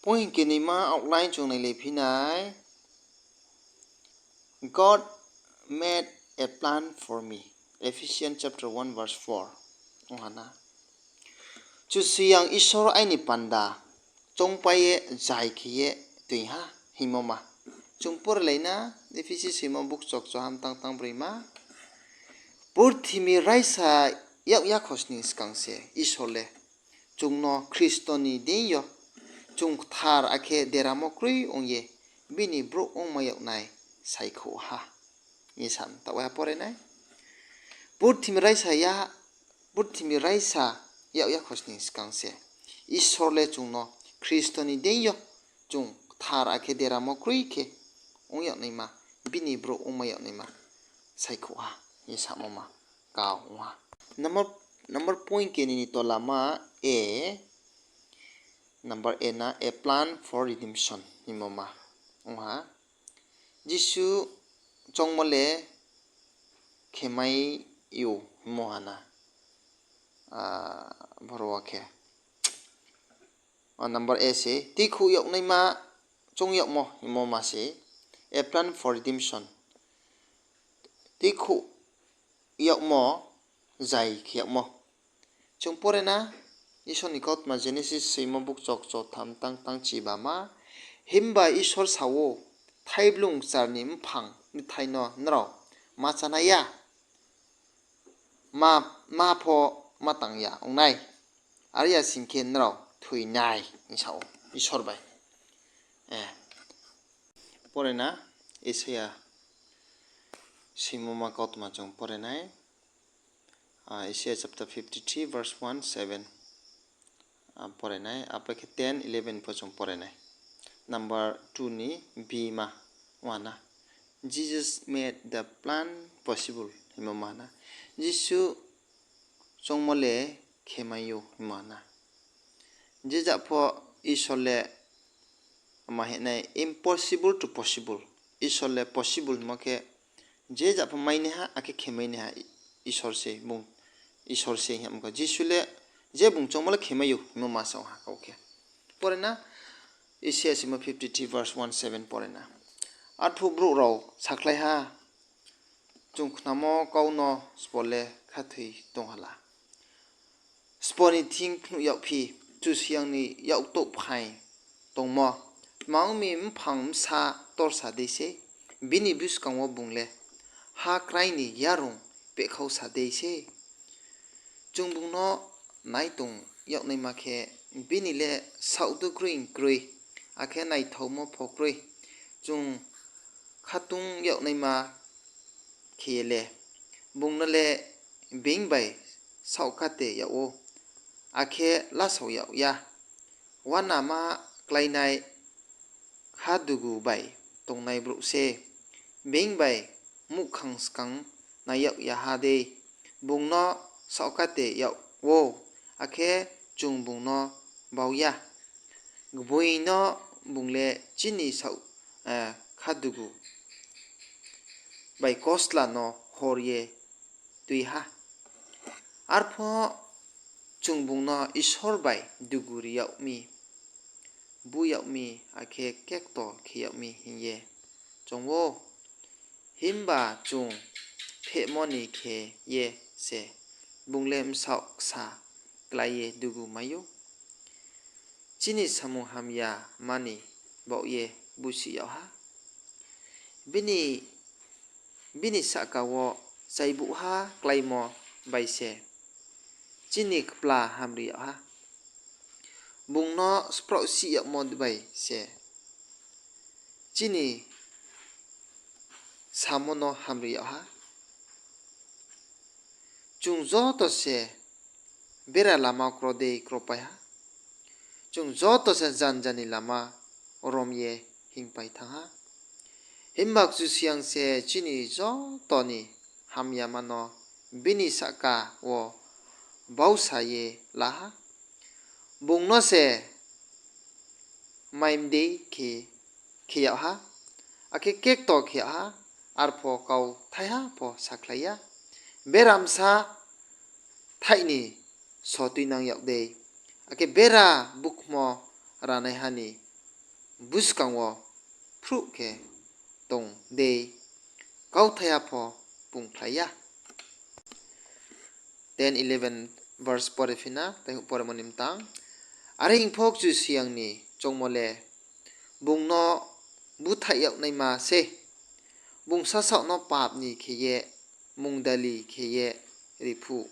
Point kenoima outline chung nailai phi nai. God made a plan for me. Ephesians chapter one verse four. Ong ha na. Kchusoyang Isor aini panda choungpai ye zai khe ye toing ha hingmo ma. Chung porelai na, Ephesi soimo bukchokcho hamtang tang broima. Purthimbi raisa yak yakhosning skang se Isor le chung no Khristo ni deing yo chung kthar akhe deramo kroi ong ye bini brouh ongmai yag nai saikhouh ha. Hing ye sa, taoh waiha pore nai. Purthimbi raisa ya, purthimbi raisa yak yakhosning skang se Isor le chung no Khristo ni deing yo chung kthar akhe deramo kroi khe ong yag naima, bini brouh ongmai yag naima saikhouh ha hing ye samo ma kau ong ha. Number, number point keni ni tolama A, number A na a plan for redemption hingmo ma ong ha. Jisu choungmo le khemai yo hingmo ha na. Boro wo khe number A se tuikhouh yag naima choung yagmo hingmo ma se, a plan for redemption. Tuikhouh yagmo, zai khe yagmo. Chung pore na, Isor ni kautma Genesis soimo bukchokcho thamtang tangchibama. Himba Isor sa ou, thaiblung kchar ni mphang bthai no nrao ma chánai ya, ma, ma pho ma tang ya ong nai. Are ya sing khe nrao thoi nai, hing sa ou Isor bai. Pore na, Isaia soimoma kautma chung pore nai. Isaia chapter fifty three verse one, seven. Pore nai, apai khe ten, eleven pho chung pore nai. Number two ni B ma, ong ha na. Jesus made the plan possible hingmo ma na. Jisu choungmo le khemai ou hingmo na. Je ja pho Isor le ma hing nai impossible to possible. Isor le possible hingmo khe je ja pho mainaiha akhe khemainaiha Isor se, bung Isor se hingmo khe Jisu le je bung choungmo le khemai ou hingmo ma sa ong ha kau khe. Pore na, Isaia soimo fifty three verse one seven pore na. Arphuh brouh rao sakhlai ha, chung khnamo kau no sbo le khathoi tong ha la? Sbo ni thing phnuh yagphi, Kchusoyang ni yaktouh phaing tongmo, tma ong mi mphang bsa torsa dei sei, bini buskang wo bung le ha krai ni yarung pehkhausa dei sei. Chung bung no nai tong yag naima khe, bini le saoh dukroing kroi, akhe naithaomo pho kroi. Chung khatung yag naima khe ye le, bung no le being bai saohkate yag ou, akhe lasao yag ya. Uanama kláinai khadugu bai tongnai brouh se, being bai muhkhang skang nai yag ya ha dei, bung no saohkate yag ou, akhe chung bung no bau ya. Gboi no bung le chini saoh, khadugu bai kosla no hor ye tui ha. Arphuh chung bung no Isor bai dugu ri yag mi, bu yag mi, akhe kekto khe yag mi hing ye choung ou. Himba chung phehmo ni khe ye se bung le bsaoh ksa klái ye dugu mai ou. Chini samung hamyama ni baoh ye busih yag ha. Bini, bini sahka wo chaibuhha kláimo bai se chini kpla hamri yag ha. Bung no spraohsih yagmo bai se chini samo no hamri yag ha. Chung joto se bera lama kro dei kropai ha. Chung joto se janja ni lama rom ye hingpai thanng ha. Himba Kchusoyang se chini joto ni hamyama no bini sahka wo bausa ye la ha. Bung no se mai mdei khe, khe yag ha, Akhe kekto khe ha, arpho kauthaiha pho sakhlai ya. Beramsa thaih ni so tuinang yag dei, akhe bera bukhmo ranaiha ni buskang wo phruh khe tong dei, kauthaiha pho pungkhlai ya. Ten, eleven verse pore phi na, tei pore mo ni mtang. Are hing pho Kchusoyang ni choungmo le bung no búthaih yag naima sei. Bung sasaoh no pap ni khe ye, mungdali khe ye ri phuh,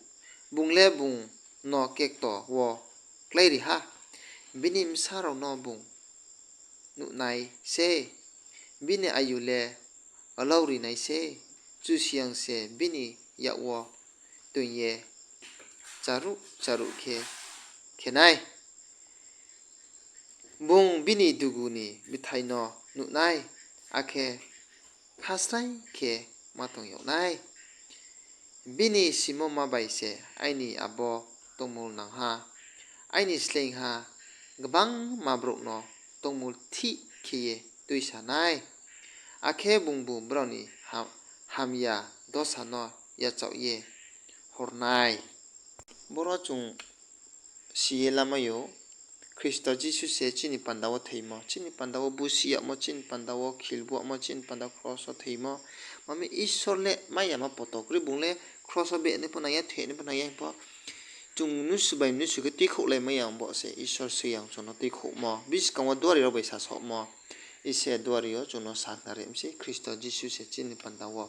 bung le bung no kekto wo kláiri ha. Bini bsa rao no bung nuh nai sei, bini ayu le alao ri nai sei, Kchusoyang se bini yak wo toing ye charuh charuh khe khe nai. Bung bini dugu ni bthai no nuh nai, akhe khasrai khe ma tong yag nai. Bini simoma bai se aini abo tongmulnang ha, aini sleingha gbangma brouh no tongmulthih khe ye tuisa nai, akhe bungbu brao ni ha-, hamya dosa no yachaoh ye hor nai. Boro chung si ye lamai ou, Khristo Jisu se chini panda wo thoimo, chini panda wo busi yagmo, chini panda wo khilbu yagmo, chini panda kros wo thoimo. Mami Isor le mai yama poto kroi, bung le kros wo behnai pho nang ya, thoinai pho nang ya hing pho. Chung mnusu bai mnusu khe tuikhouhlaimai ya ong bo se Isor Soyang chung no tuikhouhmo, buskang wo duari rao bai sasaohmo. Ise duari yo chung no sakhnari mi sei, Khristo Jisu se chini panda wo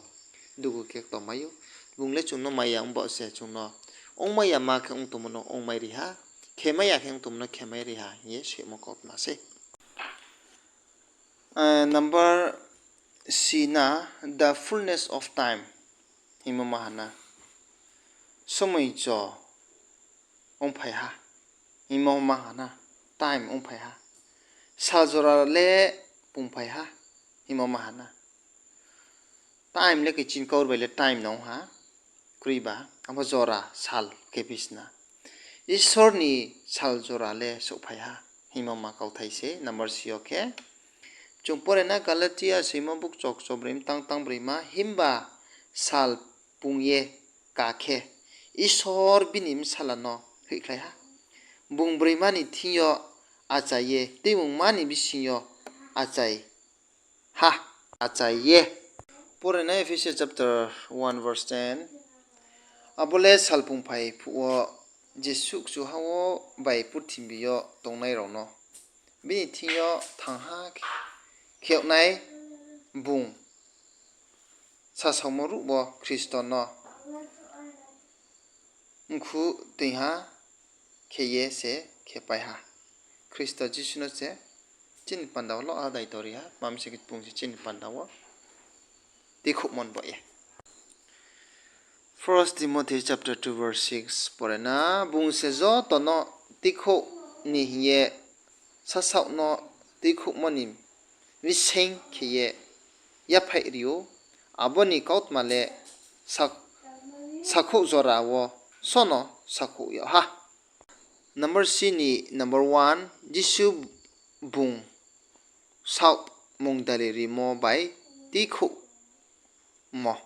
dugu kekto mai ou. Bung le chung no mai ya ong bo se chung no ongmai yama khe ong tongmo no ongmai ri ha, khemai ya khe ong tongmo no khemai ri ha hing ye soimo kautma sei. Number C na, the fullness of time hingmo ma ha na, somoi jo ongphai ha hingmo ma ha na, time ongphai ha. Sal jora le pungphai ha hingmo ma ha na. Time le khe chini kaur bai le time no ong ha, kroiba, abo jora sal khe bisna. Isor ni sal jora le souhphai ha hingmo ma kauthai se number C yo khe. Chung pore na Galatia soimo bukchok chobroi mtang tang broima, himba sal pung ye ka khe, Isor bini bsala no hoihkhlai ha. Bung broima ni thing yo achai ye, tuimungma ni bising yo achai ha, achai ye. Pore na Ephesia chapter one verse ten. Abo le salpung phai phuh wo Jisu kchuha wo bai purthimbi yo tongnai rao no bini thing yo thangha khe yag nai, bung sasaomo ruh bo Khristo no mkhu toingha khe ye se khepai ha. Khristo Jisu no se chini panda wo lo ha daito ri ha, mami se khe bung se chini panda wo tuikhouhmo ni baoh ye. First Timothy chapter two verse six pore na, bung se joto no tuikhouh ni hing ye sasaoh no tuikhouhmo ni bsing khe ye yaphaih ri ou, abo ni kautma le sak-, sakhouh jora wo só no sakhouh yag ha. Number C ni number one, Jisu bung saoh mungdali rimo bai tuikhouhmo.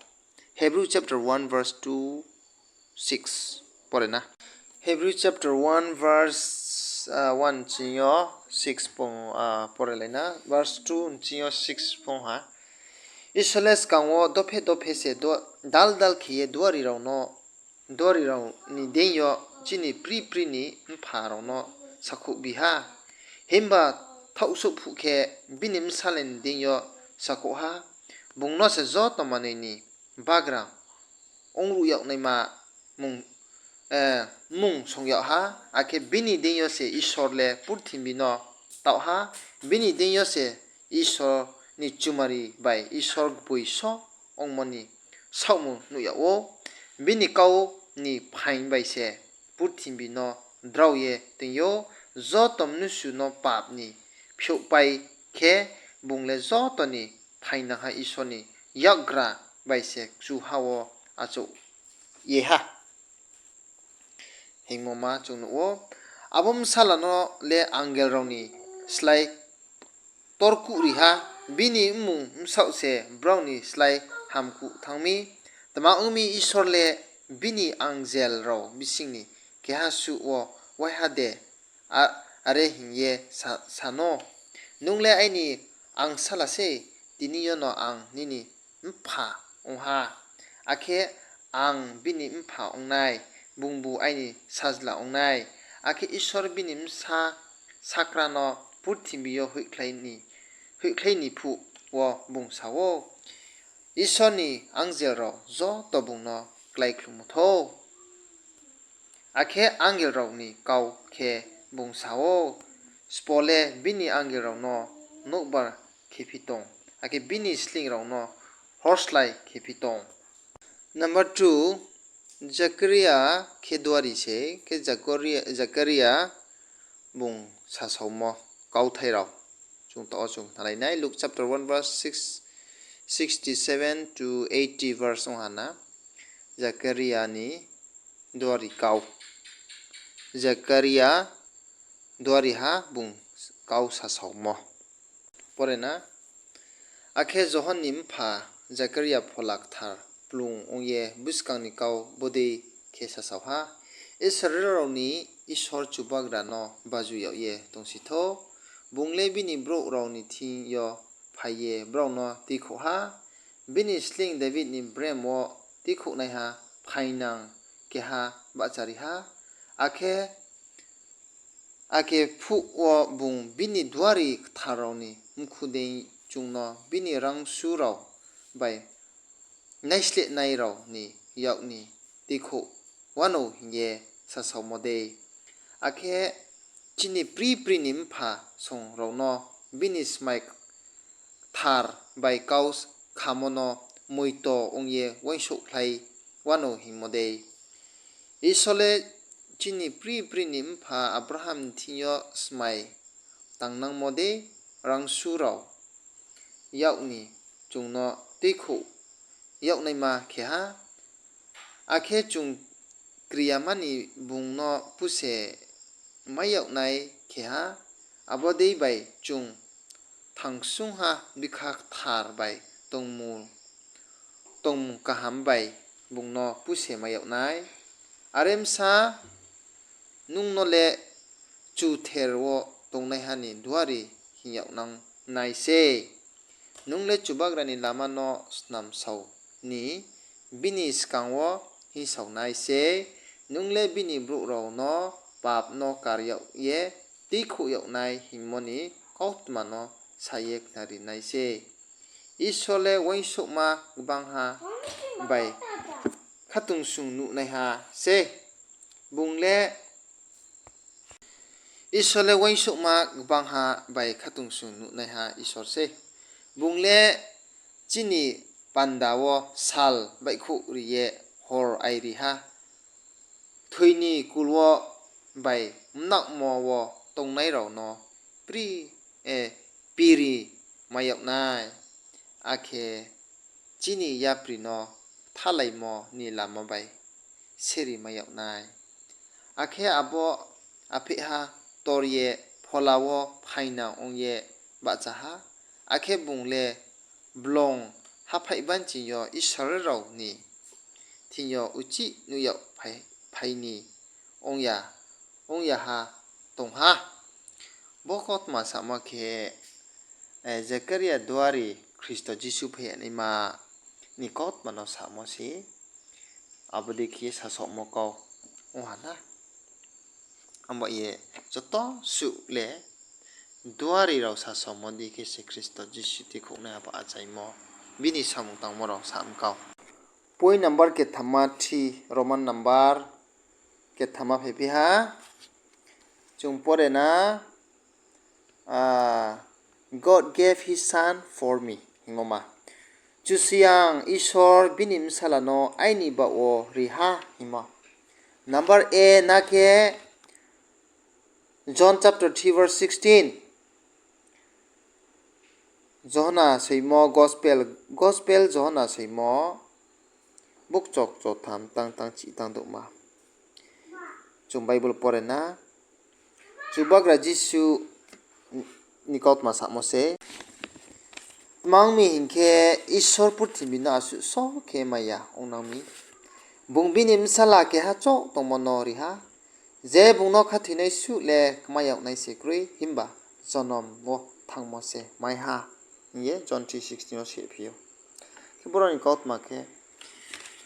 Hebrew chapter one verse two, six pore na. Hebrew chapter one verse, ah, one ching yo six pung, ah, pore lai na. Verse two ching yo six pung ha. Isor le skang wo dophe dophe se do-, dal dal khe ye duari rao no, duari rao ni deing yo chini pri pri ni mpha rao no sakhouh bi ha. Himba thaohsouh phuh khe bini bsala ni deing yo sakhouh ha. Bung no se joto manoi ni bagra ongruh yag naima mung, eh, mung song yag ha, akhe bini deing yo se Isor le purthimbi no taoh ha, bini deing yo se Isor ni chumari bai Isor gboi só ongmo ni saohmung nuh yag ou. Bini kau ni phaing bai se purthimbi no drao ye toing ou, joto mnusu no pap ni phiouhpai khe bung le joto ni phaingnangha Isor ni yakgra bai se kchuha wo achouh ye ha hingmo ma chung nuh ou. Abo bsala no le angel rao ni slái torkuh ri ha, Bini mmung bsaoh se brao ni slái hamkuh thanng mi. Tma ong mi, Isor le bini angel rao bsing ni keha suh wo waiha de, a-, are hing ye sa-, sa no, Nung le aini angsala sei, tini yono ang nini mpha ong ha. Akhe ang bini mpha ong nai, bungbu aini sajla ong nai. Akhe Isor bini bsa sakra no purthimbi yo hoihkhlai ni, hoihkhlai ni phuh wo bung sa ou, Isor ni angel rao joto bung no kláikhlummo thou. Akhe angel rao ni kau khe bung sa ou, Sbo le bini angel rao no nouhbar khephi tong, akhe bini sleing rao no horrslái khephi tong. Number two, Zakaria khe duari se, khe Zakaria, Zakaria bung sasaomo kauthai rao. Chung taoh wo chung khnalai nai, Luke chapter one verse six, sixty-seven to eighty verse ong ha na. Zakaria ni duari kau. Zakaria duari ha bung kau sasaomo. Pore na, akhe Johon ni mpha Zakaria phola kthar kplung ong ye buskang ni kau bodei khe sasao ha, Israel rao ni Isor Chubagra no baju yag ye tongsi thou, bung le bini brouh rao ni thing yo phai ye brao no tuikhouh ha, bini sleing David ni brem wo tuikhouhnaiha phaingnang keha bahchari ha, akhe Akhe phuh wo bung bini duari kthar rao ni mkhu dei chung no bini rangsu rao bai naislehnai rao ni yak ni tuikhouh wanou hing ye sasaomo dei. Akhe chini pri pri ni mpha song rao no bini smai kthar bai kau khamo no moito ong ye uaingsouhkhlai wanou hingmo dei. Isor le chini pri pri ni mpha Abraham ni thing yo smai tangnangmo dei rangsu rao yak ni chung no tuikhouh yagnaima khe ha. Akhe chung kri yama ni bung no puse mai yagnai khe ha, abo dei bai chung thangsungha bikha kthar bai tongmung, tongmung kaham bai bung no puse mai yag nai. Are bsa nung no le chuther wo tongnaiha ni duari hing yagnang nai sei. Nung le Chubagra ni lama no snamsao ni bini skang wo hingsao nai sei. Nung le bini brouh rao no pap no kar yag ye tuikhouh yag nai hingmo ni kautma no sa ye khnari nai sei. Isor le uaingsouhma gbangha bai khatungsung nuhnaiha sei. Bung le Isor le uaingsouhma gbangha bai khatungsung nuhnaiha Isor sei. Bung le chini panda wo sal baihkhouh ri ye hor airi ha. Thoi ni kul wo bai mnakmo wo tongnai rao no pri, e, piri mai yag nai, akhe chini yapri no kthalaimo ni lama bai seri mai yag nai. Akhe abo apheiha tor ye phola wo phaingnang ong ye bahcha ha, akhe bung le blong haphaih banching yo Israel rao ni thing yo uchih nuh yag phai, phai ni ong ya, ong ya ha tong ha. Bo kautma samo khe, e, Zakaria duari Khristo Jisu phai ya naima ni kautma no samo se. Abo dei khe ye sasaomo kau ong ha na. Abo ye joto suh le duari rao sasaomo dei khe se Khristo Jisu tuikhouhnai abo achaimo, bini samung tangmo rao sa kau. Point number kethama three, Roman number kethama phaiphi ha. Chung pore na, ah, God gave his son for me hingmo ma. Kchusoyang Isor bini bsala no aini baoh wo ri ha hingmo. Number A na khe John chapter three verse sixteen. Johona soimo gospel, gospel Johona soimo bukchok chotham tang tang chih tang douhma. Chung Bible pore na. Chubagra Jisu ni kautma samo se. Tma ong mi hing khe, Isor purthimbi no asuh so khe maya ong nang mi. Bung bini bsala keha chouh tongmo no ri ha, je bung no khathoinai suh le kma yag nai se kroi, himba jonom wo thangmo se mai ha, hing ye John three sixteen wo sihphi ou. Khe boro ni kautma khe,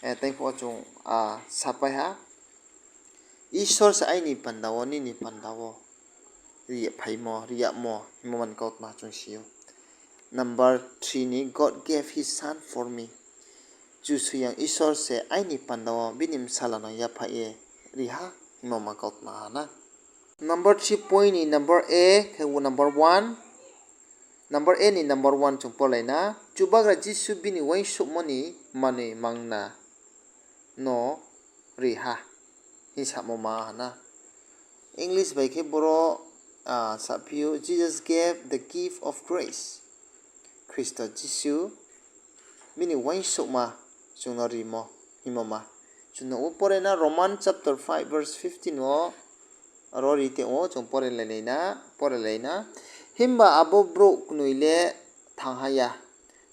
eh, tei phuh wo chung, ah, sapai ha. Isor se aini panda wo, nini panda wo ri yagphaimo, ri yagmo, hingmo mani kautma chung si ou. Number three ni, God gave his son for me. Kchusoyang Isor se aini panda wo bini bsala no yaphaih ye ri ha, hingmo ma kautma ha na. Number three point ni number A khe number one. Number A ni number one chung porlai na. Chubagra Jisu bini uaingsouhmo ni manoi mangna no ri ha, hing samo ma ha na. English bai khe boro, ah, saphi ou, Jesus gave the gift of grace. Khristo Jisu bini uaingsouhma chung no rimo, hingmo ma. Chung no wo pore na Roman chapter five verse fifteen wo, aro ri tong ou, chung pore lai na, pore lai na. Himba abo brouh knoi le thang ha ya.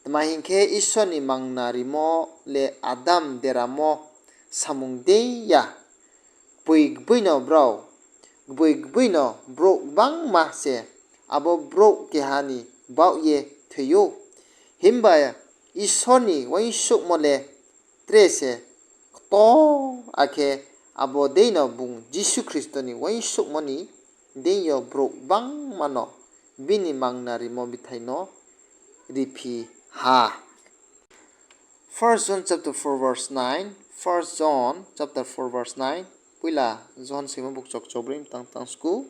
Tma hing khe, Isor ni mangna rimo le Adam deramo samung dei ya. Gboi gboi no brao, gboi gboi no brouh gbangma se abo brouh keha ni baoh ye thoi ou. Himba Isor ni uaingsouhmo le tre se ktor, akhe abo dei no bung Jisu Khristo ni uaingsouhmo ni deing yo brouh gbangma no bini mangna rimo bthai no riphi ha. First John chapter four verse nine, First John chapter four verse nine, poila Johon soimo bukchokcho broi mtang tang sku.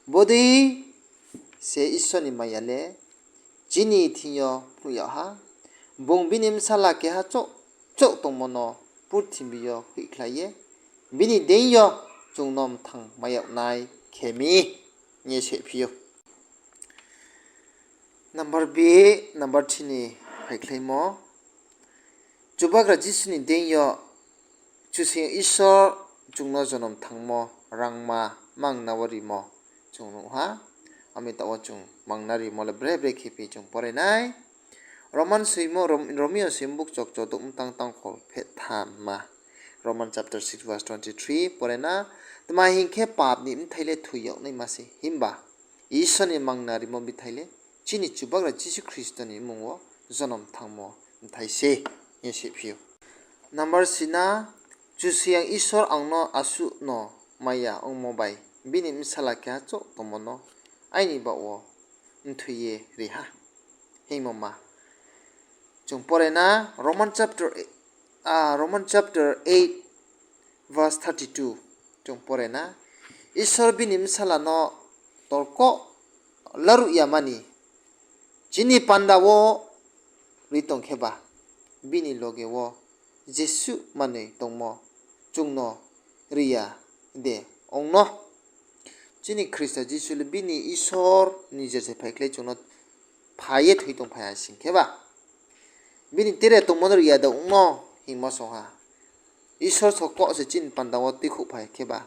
Bodei se Isor ni maya le chini thing yo phnuh yag ha, bung bini bsala keha chouh chouh tongmo no purthimbi yo hoihkhlai ye bini deing yo chung no mthang mai yag nai khe mi, hing ye sihphi ou. Number B, number three ni phaikhlaimo. Chubagra Jisu ni deing yo Kchusoyang Isor chung no jonom thangmo rangma mangna wo rimo chung nuh ha. Ami taoh wo chung mangna rimo le bre bre khe phi chung pore nai. Roman soimo, Rom-, Romio soimo bukchokcho douh mtang tang khol phethamma. Roman chapter six verse twenty-three pore na, tma hing khe pap ni bthai le thoi yag naima se, himba Isor ni mangna rimo bthai le chini Chubagra Jisu Khristo ni mmung wo jonom thangmo bthai se, hing ye sihphi ou. Number sina, Kchusoyang Isor ang no asuh no maya ongmo bai bini bsala keha chouh tongmo no aini baoh wo mthoi ye ri ha, hingmo ma. Chung pore na Roman chapter, ah, Roman chapter eight verse thirty-two. Chung pore na, Isor bini bsala no torkoh laruh yama ni chini panda wo ri tong khe ba, bini loge wo jesuh manoi tongmo chung no ri ya de ong no? Chini Khristo Jisu le bini Isor ni je se phaikhlai chung no phai ye thoi tongphai ha sing khe ba, bini tre tongmo no ri ya de ong no hingmo song ha. Isor sokouh se chini panda wo tuikhouh phai khe ba,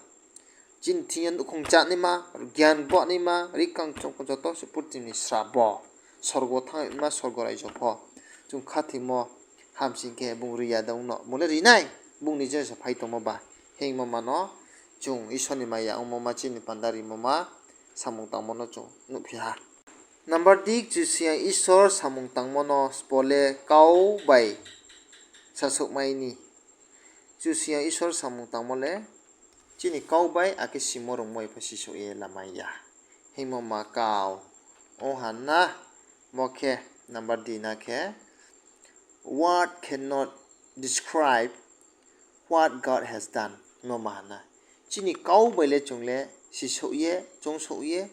chini thing yo nouhkhong chánaima, gyan bohnaima, rikang chongkho joto se purthimbi ni srabo, sorgo thanngnaima, sorgo raijo pho chung khathoimo hamsing khe bung ri ya de ong no? Bung le ri nai, bung ni je se phai tongmo ba. Hingmo ma no chung Isor ni maya ongmo ma, chini panda rimo ma, samung tangmo no chung nuhphi ha. Number D, Kchusoyang Isor samung tangmo no sbo le kau bai sasouhmai ni. Kchusoyang Isor samung tangmo le chini kau bai akhe simo rungmo bai pho sisouh ye lamai ya. Hingmo ma kau ong ha na, bo khe number D na khe, Word cannot describe what God has done, hingmo ma ha na. Chini kau bai le chung le sisouh ye, choungsouh ye,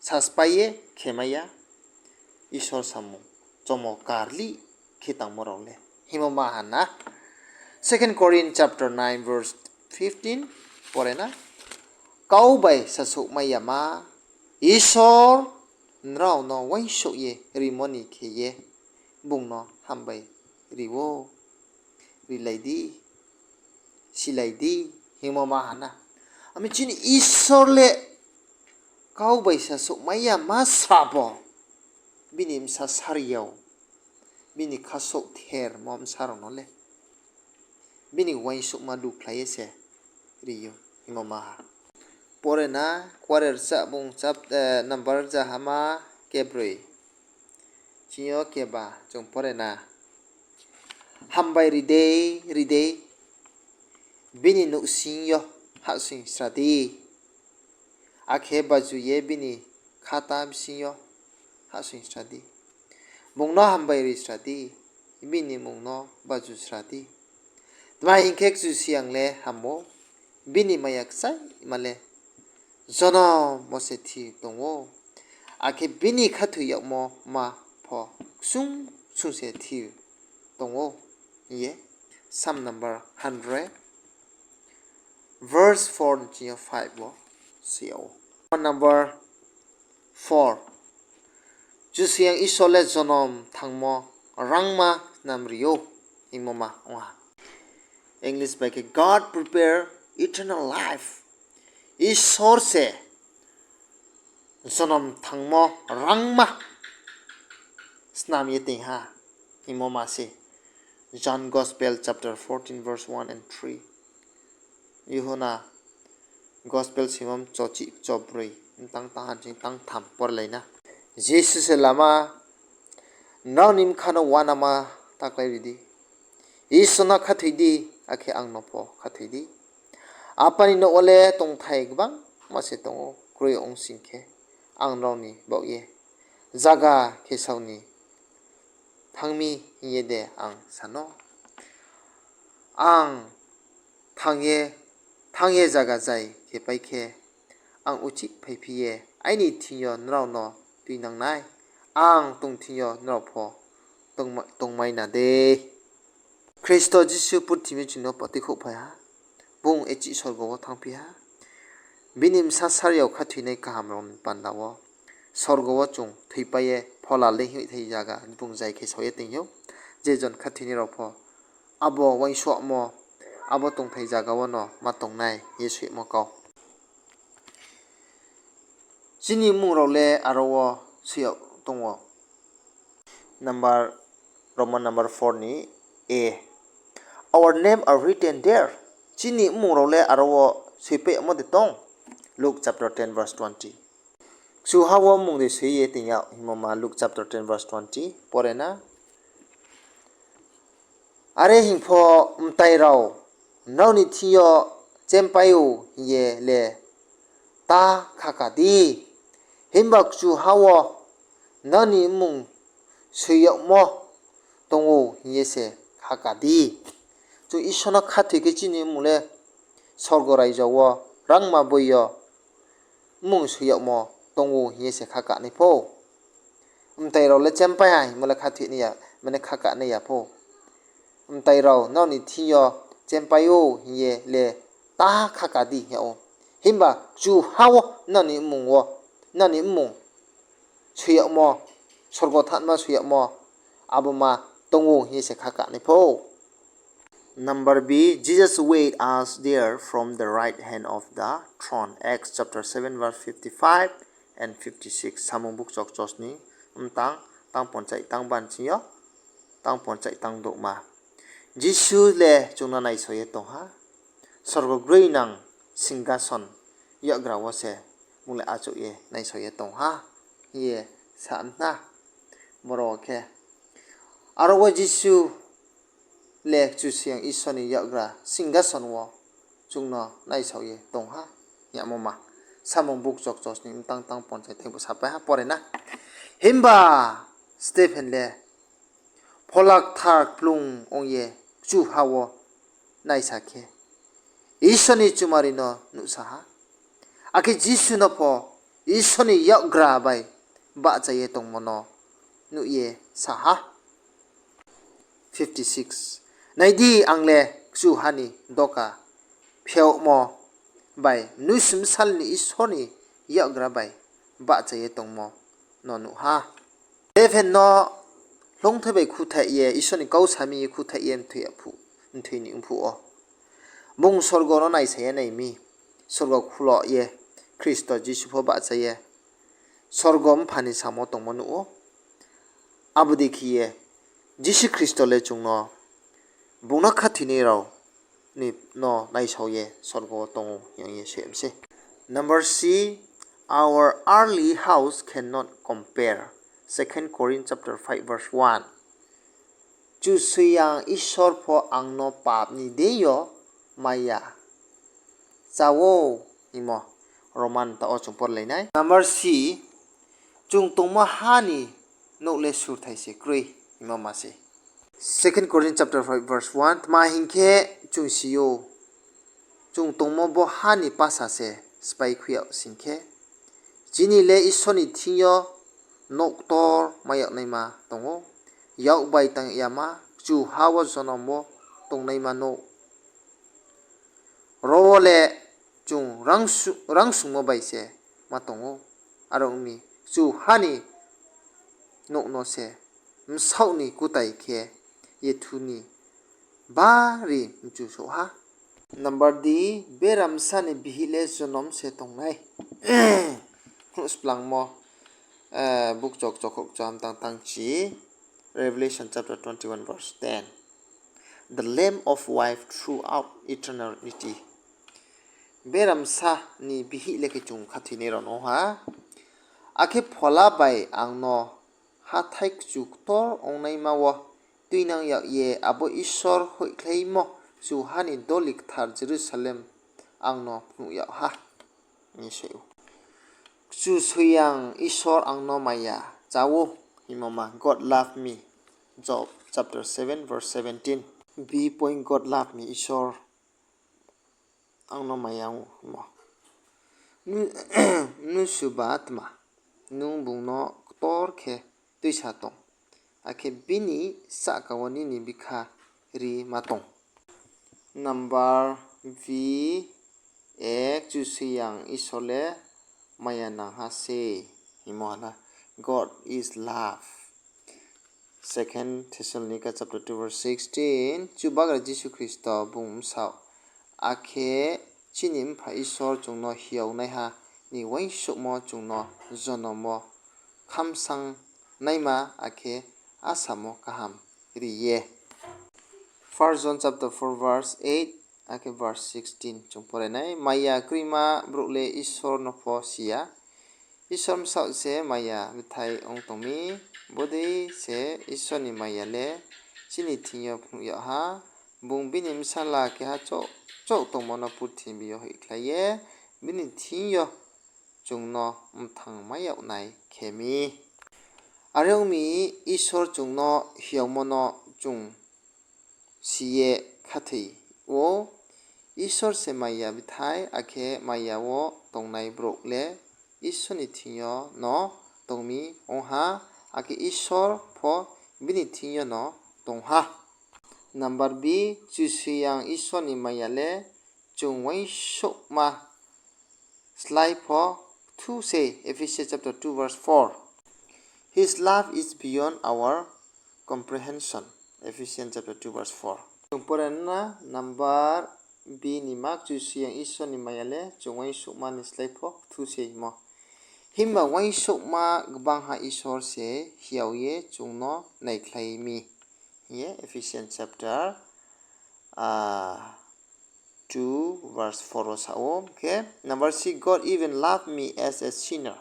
saspai ye khemai ya Isor samung, chomo karlih khe tangmo rao le, hingmo ma ha na. Second Corinth chapter nine verse fifteen pore na, kau bai sasouhmai yama Isor nrao no uaingsouh ye rimo ni khe ye bung no hambai ri ou. Rilai di, silai di, hingmo ma ha na. Ami chini Isor le kau bai sasouhmai yama srabo, bini bsa sari yag, bini khasouh thermo bsa rao no le bini uaingsouhma dukhlai ye se ri ou, hingmo ma ha. Pore na, kuare rchah bung chap-, eh, number rza hama kebroi. Chini yo keba chung pore na. Hambai ri dei, ri dei, bini nouhsing yo hahsoing sra di. Akhe baju ye bini khata bsing yo hahsoing sra di. Bung no hambai ri sra di, bini mmung no baju sra di. Tma hing khe, Kchusoyang le ham ou, bini maya kchaima le jonom wo se thir tong ou, akhe bini khathoi yagmo ma pho ksung ksung se thir tong ou, hing ye Psalm number hundred, verse four ni chini yo five wo se yag ou. Number four. Kchusoyang Isor le jonom thangmo rangma snam ri ou, hingmo ma ong ha. English bai khe, God prepare eternal life. Isor se jonom thangmo rangma snam ye toing ha, hingmo ma se. John Gospel chapter fourteen verse one and three. Yohona Gospel simom chochih chobroi, tang tang han ching tang tham porlai na. Jisu se lama, nrao ni bkha no uanama ta kláiri di. Isor no khathoi di, akhe ang no pho khathoi di. Apa ni nouh wo le tongthai gbangma se tong ou, kroi ong sing khe ang nrao ni baoh ye zaga khe sao ni thanng mi hing ye de ang sa no? Ang thanng ye, thanng ye zaga zai khe pai khe, ang uchih phaiphi ye aini thing yo nrao no tuinang nai. Ang tong thing yo nrao pho tongma-, tongmai na dei. Khristo Jisu purthimbi chung no patuikhouh phai ha. Bung echih sorgo wo thanngphi ha. Bini bsa sari yag khathoinai kaham rao ni panda wo sorgo wo chung thoipai ye phola le hingthai zaga bung zai khe sao ye toing ou. Je jon khathoinai rao pho abo uaingsouhmo, abo tongthai zaga wo no ma tongnai hing ye soimo kau. Chini mmung rao le aro wo soi yag tong ou. Number, Roman number four ni A. Our name are written there. Chini mmung rao le aro wo soipai yagmo de tong? Luke chapter ten verse twenty. Kchuha wo mmung de soi ye toing yag hingmo ma Luke chapter ten verse twenty. Pore na. Are hing pho mtai rao nrao ni thing yo chempai ou hing ye le ta khaka di. Himba kchuha wo nrao ni mmung soi yagmo tong ou hing ye se khaka di. Chung Isor no khathoi khe chini mmung le sorgo raijo wo rangma boi yo mmung soi yagmo tong ou hing ye se khaka nai pho. Mtai rao le chempai ha hingmo le khathoi nai ya, mane khaka nai ya pho. Mtai rao nrao ni thing yo chempai ou hing ye le ta khaka di hing yag ou. Himba kchuha wo nrao ni mmung wo, nrao ni mmung soi yagmo, sorgo thanngma soi yagmo, abo ma tong ou hing ye se khaka nai pho. Number B, Jesus wait us there from the right hand of the throne. Acts chapter seven verse fifty-five and fifty-six. Samung bukchok chosni, mtang, tang ponchai tang ban ching yo, tang ponchai tang douhma. Jisu le chung no naisao ye tong ha. Sorgo groinang singkason yakgra wo se bung le achouh ye naisao ye tong ha, hing ye sa na. Boro khe, aro wo Jisu le Kchusoyang Isor ni yakgra singkason wo chung no naisao ye tong ha, hing yagmo ma. Samung bukchok chosni, mtang tang ponchai tang bo sapai ha, pore na. Himba Stephen le Phola Kthar kplung ong ye kchuha wo naisa khe, Isor ni chumari no nuhsa ha. Akhe Jisu no pho Isor ni yakgra bai bahcha ye tongmo no nuh ye sa ha. Nai di, ang le kchuha ni doka pheomo bai mnusu bsal ni Isor ni yakgra bai bahcha ye tongmo no nuh ha. Stephen no hloungthai bai khuthaih ye, Isor ni kau sami ye khuthaih ye mthoi ya phuh, mthoi ni ongphuh wo, bung sorgo no naisa ye nai mi, sorgo khulo ye Khristo Jisu pho bahcha ye sorgo Mpha ni samo tongmo nuh ou. Abo dei khe ye Jisu Khristo le chung no bung no khathoinai rao ni no naisao ye sorgo wo tong ou hing ye se mi se. Number C, our earthly house cannot compare. Second Corinth chapter five verse one. Kchusoyang Isor pho ang no pap ni deing yo maya chá ou hingmo Roman ta wo chung porlai nai. Number C, chung tongmo ha ni nouh le surthai se kroi hingmo ma se. Second Corinth chapter five verse one, tma hing khe chung si ou, chung tongmo bo ha ni pasa se sphái khui yag sing khe, chini le Isor ni thing yo nouh ktor mai yag naima tong ou, yak bai tang yama, kchuha wo jonom wo tongnaima nouh. Ro wo le chung rangsungmo bai se ma tong ou. Are ong mi, kchuha ni nouh no se bsaoh ni kutai khe yethu ni bari mchu souh ha. Number D, beramsa ni bihih le jonom se tongnai. Hnuhsplangmo, eh, bukchok chokhokcham tang tangchi, Revelation chapter twenty-one verse ten. The Lamb of wife throughout eternity. Beramsa ni bihih le khe chung khathoinai rao no ha. Akhe Phola bai ang no hathái kchu ktor ongnaima wo tuinang yag ye abo Isor hoihkhlaimo kchuha ni doli kthar Jerusalem ang no phnuh yag ha. Kchusoyang Isor ang no maya chá ou hingmo ma, God love me. Job chapter seven verse seventeen. B point, God love me, Isor ang no maya ongmo. Mnusuba tma, nung bung no ktor khe tuisa tong, akhe bini sahka wo nini bkha ri ma tong. Number B, Kchusoyang Isor le maya nangha se hingmo ha na, God is love. Second Thessalonica chapter two verse sixteen, Chubagra Jisu Khristo bung bsaoh, akhe chini Mpha Isor chung no hiaonaiha ni uaingsouhmo chung no jonom wo khamsang naima akhe asamo kaham ri ye. First John chapter four verse eight akhe verse sixteen chung pore nai. Maya kroima brouh le Isor no pho si ya. Isor bsaoh se maya bthai ong tong mi, bodei se Isor ni maya le chini thing yo phnuh yag ha. Bung bini bsala keha chouh chouh tongmo no purthimbi yo hoihkhlai ye bini thing yo chung no mthang mai yag nai khe mi. Are ong mi, Isor chung no hiaomo no chung si ye khathoi ou. Isor se maya bthai, akhe maya wo tongnai brouh le Isor ni thing yo no tong mi ong ha, akhe Isor pho bini thing yo no tong ha. Number B, Kchusoyang Isor ni maya le chung uaingsouhma slái pho kthu se, Ephesians chapter two verse four. His love is beyond our comprehension, Ephesians chapter two verse four. Chung pore na number B ni ma, Kchusoyang Isor ni maya le chung uaingsouhma ni slái pho kthu se hingmo. Himba uaingsouhma gbangha Isor se hiao ye chung no naikhlai mi hing ye Ephesians chapter, ah, two verse four wo sa ou. Khe number C, God even loved me as a sinner.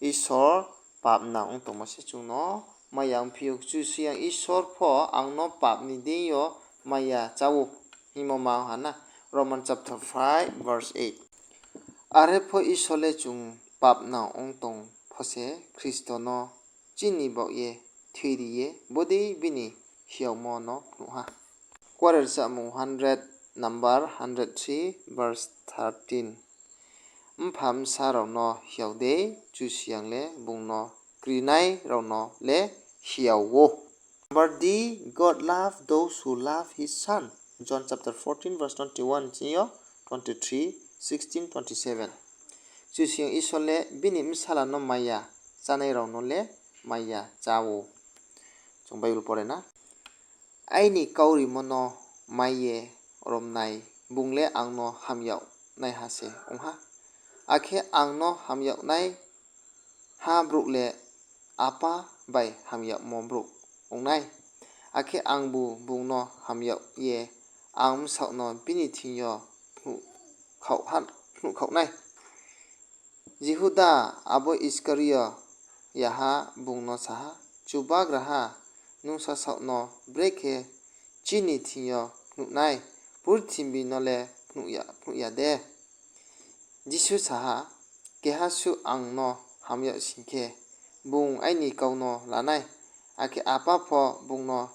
Isor papnang ong tongmo se chung no maya ongphi ou. Kchusoyang Isor pho ang no pap ni deing yo maya chá ou hingmo ma ha na, Roman chapter five verse eight. Are pho Isor le chung papnang ong tong pho se Khristo no chini baoh ye thoiri ye bodei bini hiaomo no phnuh ha. Kuarer samung hundred, number hundred three, verse thirteen. Mpha bsa rao no hiao dei, Kchusoyang le bung no krinai rao no le hiao ou. Number D, God love those who love his son. John chapter fourteen verse twenty-one chini yo twenty-three, sixteen, twenty-seven. Kchusoyang Isor le bini bsala no maya chánai rao no le maya chá ou. Chung Bible pore na. Aini kaurimo no mai ye romnai, bung le ang no ham yag naiha se ong ha. Akhe ang no ham yag naiha brouh le Apa bai hamyagmo brouh ong nai. Akhe angbu bung no hamyag ye ang bsaoh no bini thing yo phnuh khaoh ha-, phnuh khaoh nai. Jihuda abo Iskario yaha bung no sa ha, Chubagraha, nung sasaoh no brekhe chini thing yo phnuh nai, purthimbi no le phnuh ya, phnuh ya de? Jisu sa ha, Keha suh ang no hamyag sing khe, bung aini kau no la nai, akhe Apa pho bung no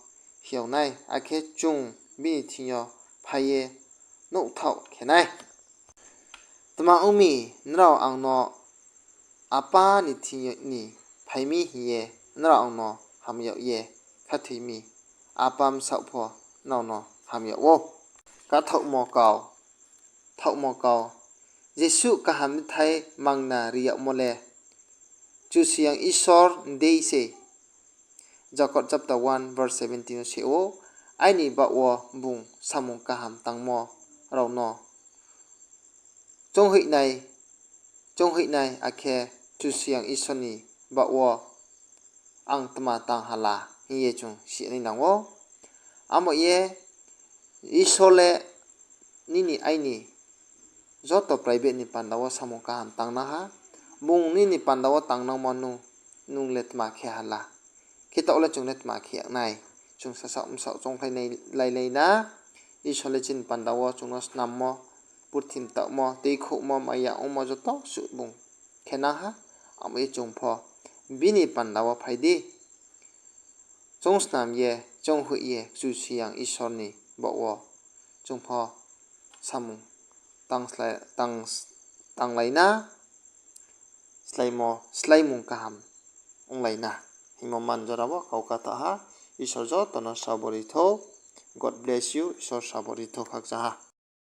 hiao nai, akhe chung bini thing yo phai ye nouhthaoh khe nai. Tma ong mi, nrao ang no Apa ni thing yo ni phai mi hing ye nrao ang no hamyag ye khathoi mi, Apa bsaoh pho nrao no hamyag ou. Kathaohmo kau, thaohmo kau, jesuh kaham bthai mangna ri yagmo le Kchusoyang Isor dei se. Jakob chapter one verse seventeen wo se ou, Aini baoh wo bung samung kaham tangmo rao no chounghoih nai, chounghoih nai, akhe Kchusoyang Isor ni baoh wo ang tma tang hala hing ye chung si nai nang ou. Amo ye Isor le nini aini joto private ni panda wo samung kaham tangnang ha. Bung nini panda wo tangnangmo nung, nung le tma khe hala? Khe taoh le chung le tma khe yag nai? Chung sasaoh bsaoh choungkhlai nai, lailai na. Isor le chini panda wo chung no snammo, purthimbi taohmo, tuikhouhmo, maya ongmo joto suh bung khe nang ha. Amo ye chung pho bini panda wo phai di. Choung snam ye, chounghoih ye, Kchusoyang Isor ni baoh wo chung pho samung tang slái-, tang, tanglai na, sláimo, sláimung kaham onglai na. Hingmo man jora wo kau katha ha, Isor joto no sabo ri thou. God bless you, Isor sabo ri thou khakchang ha.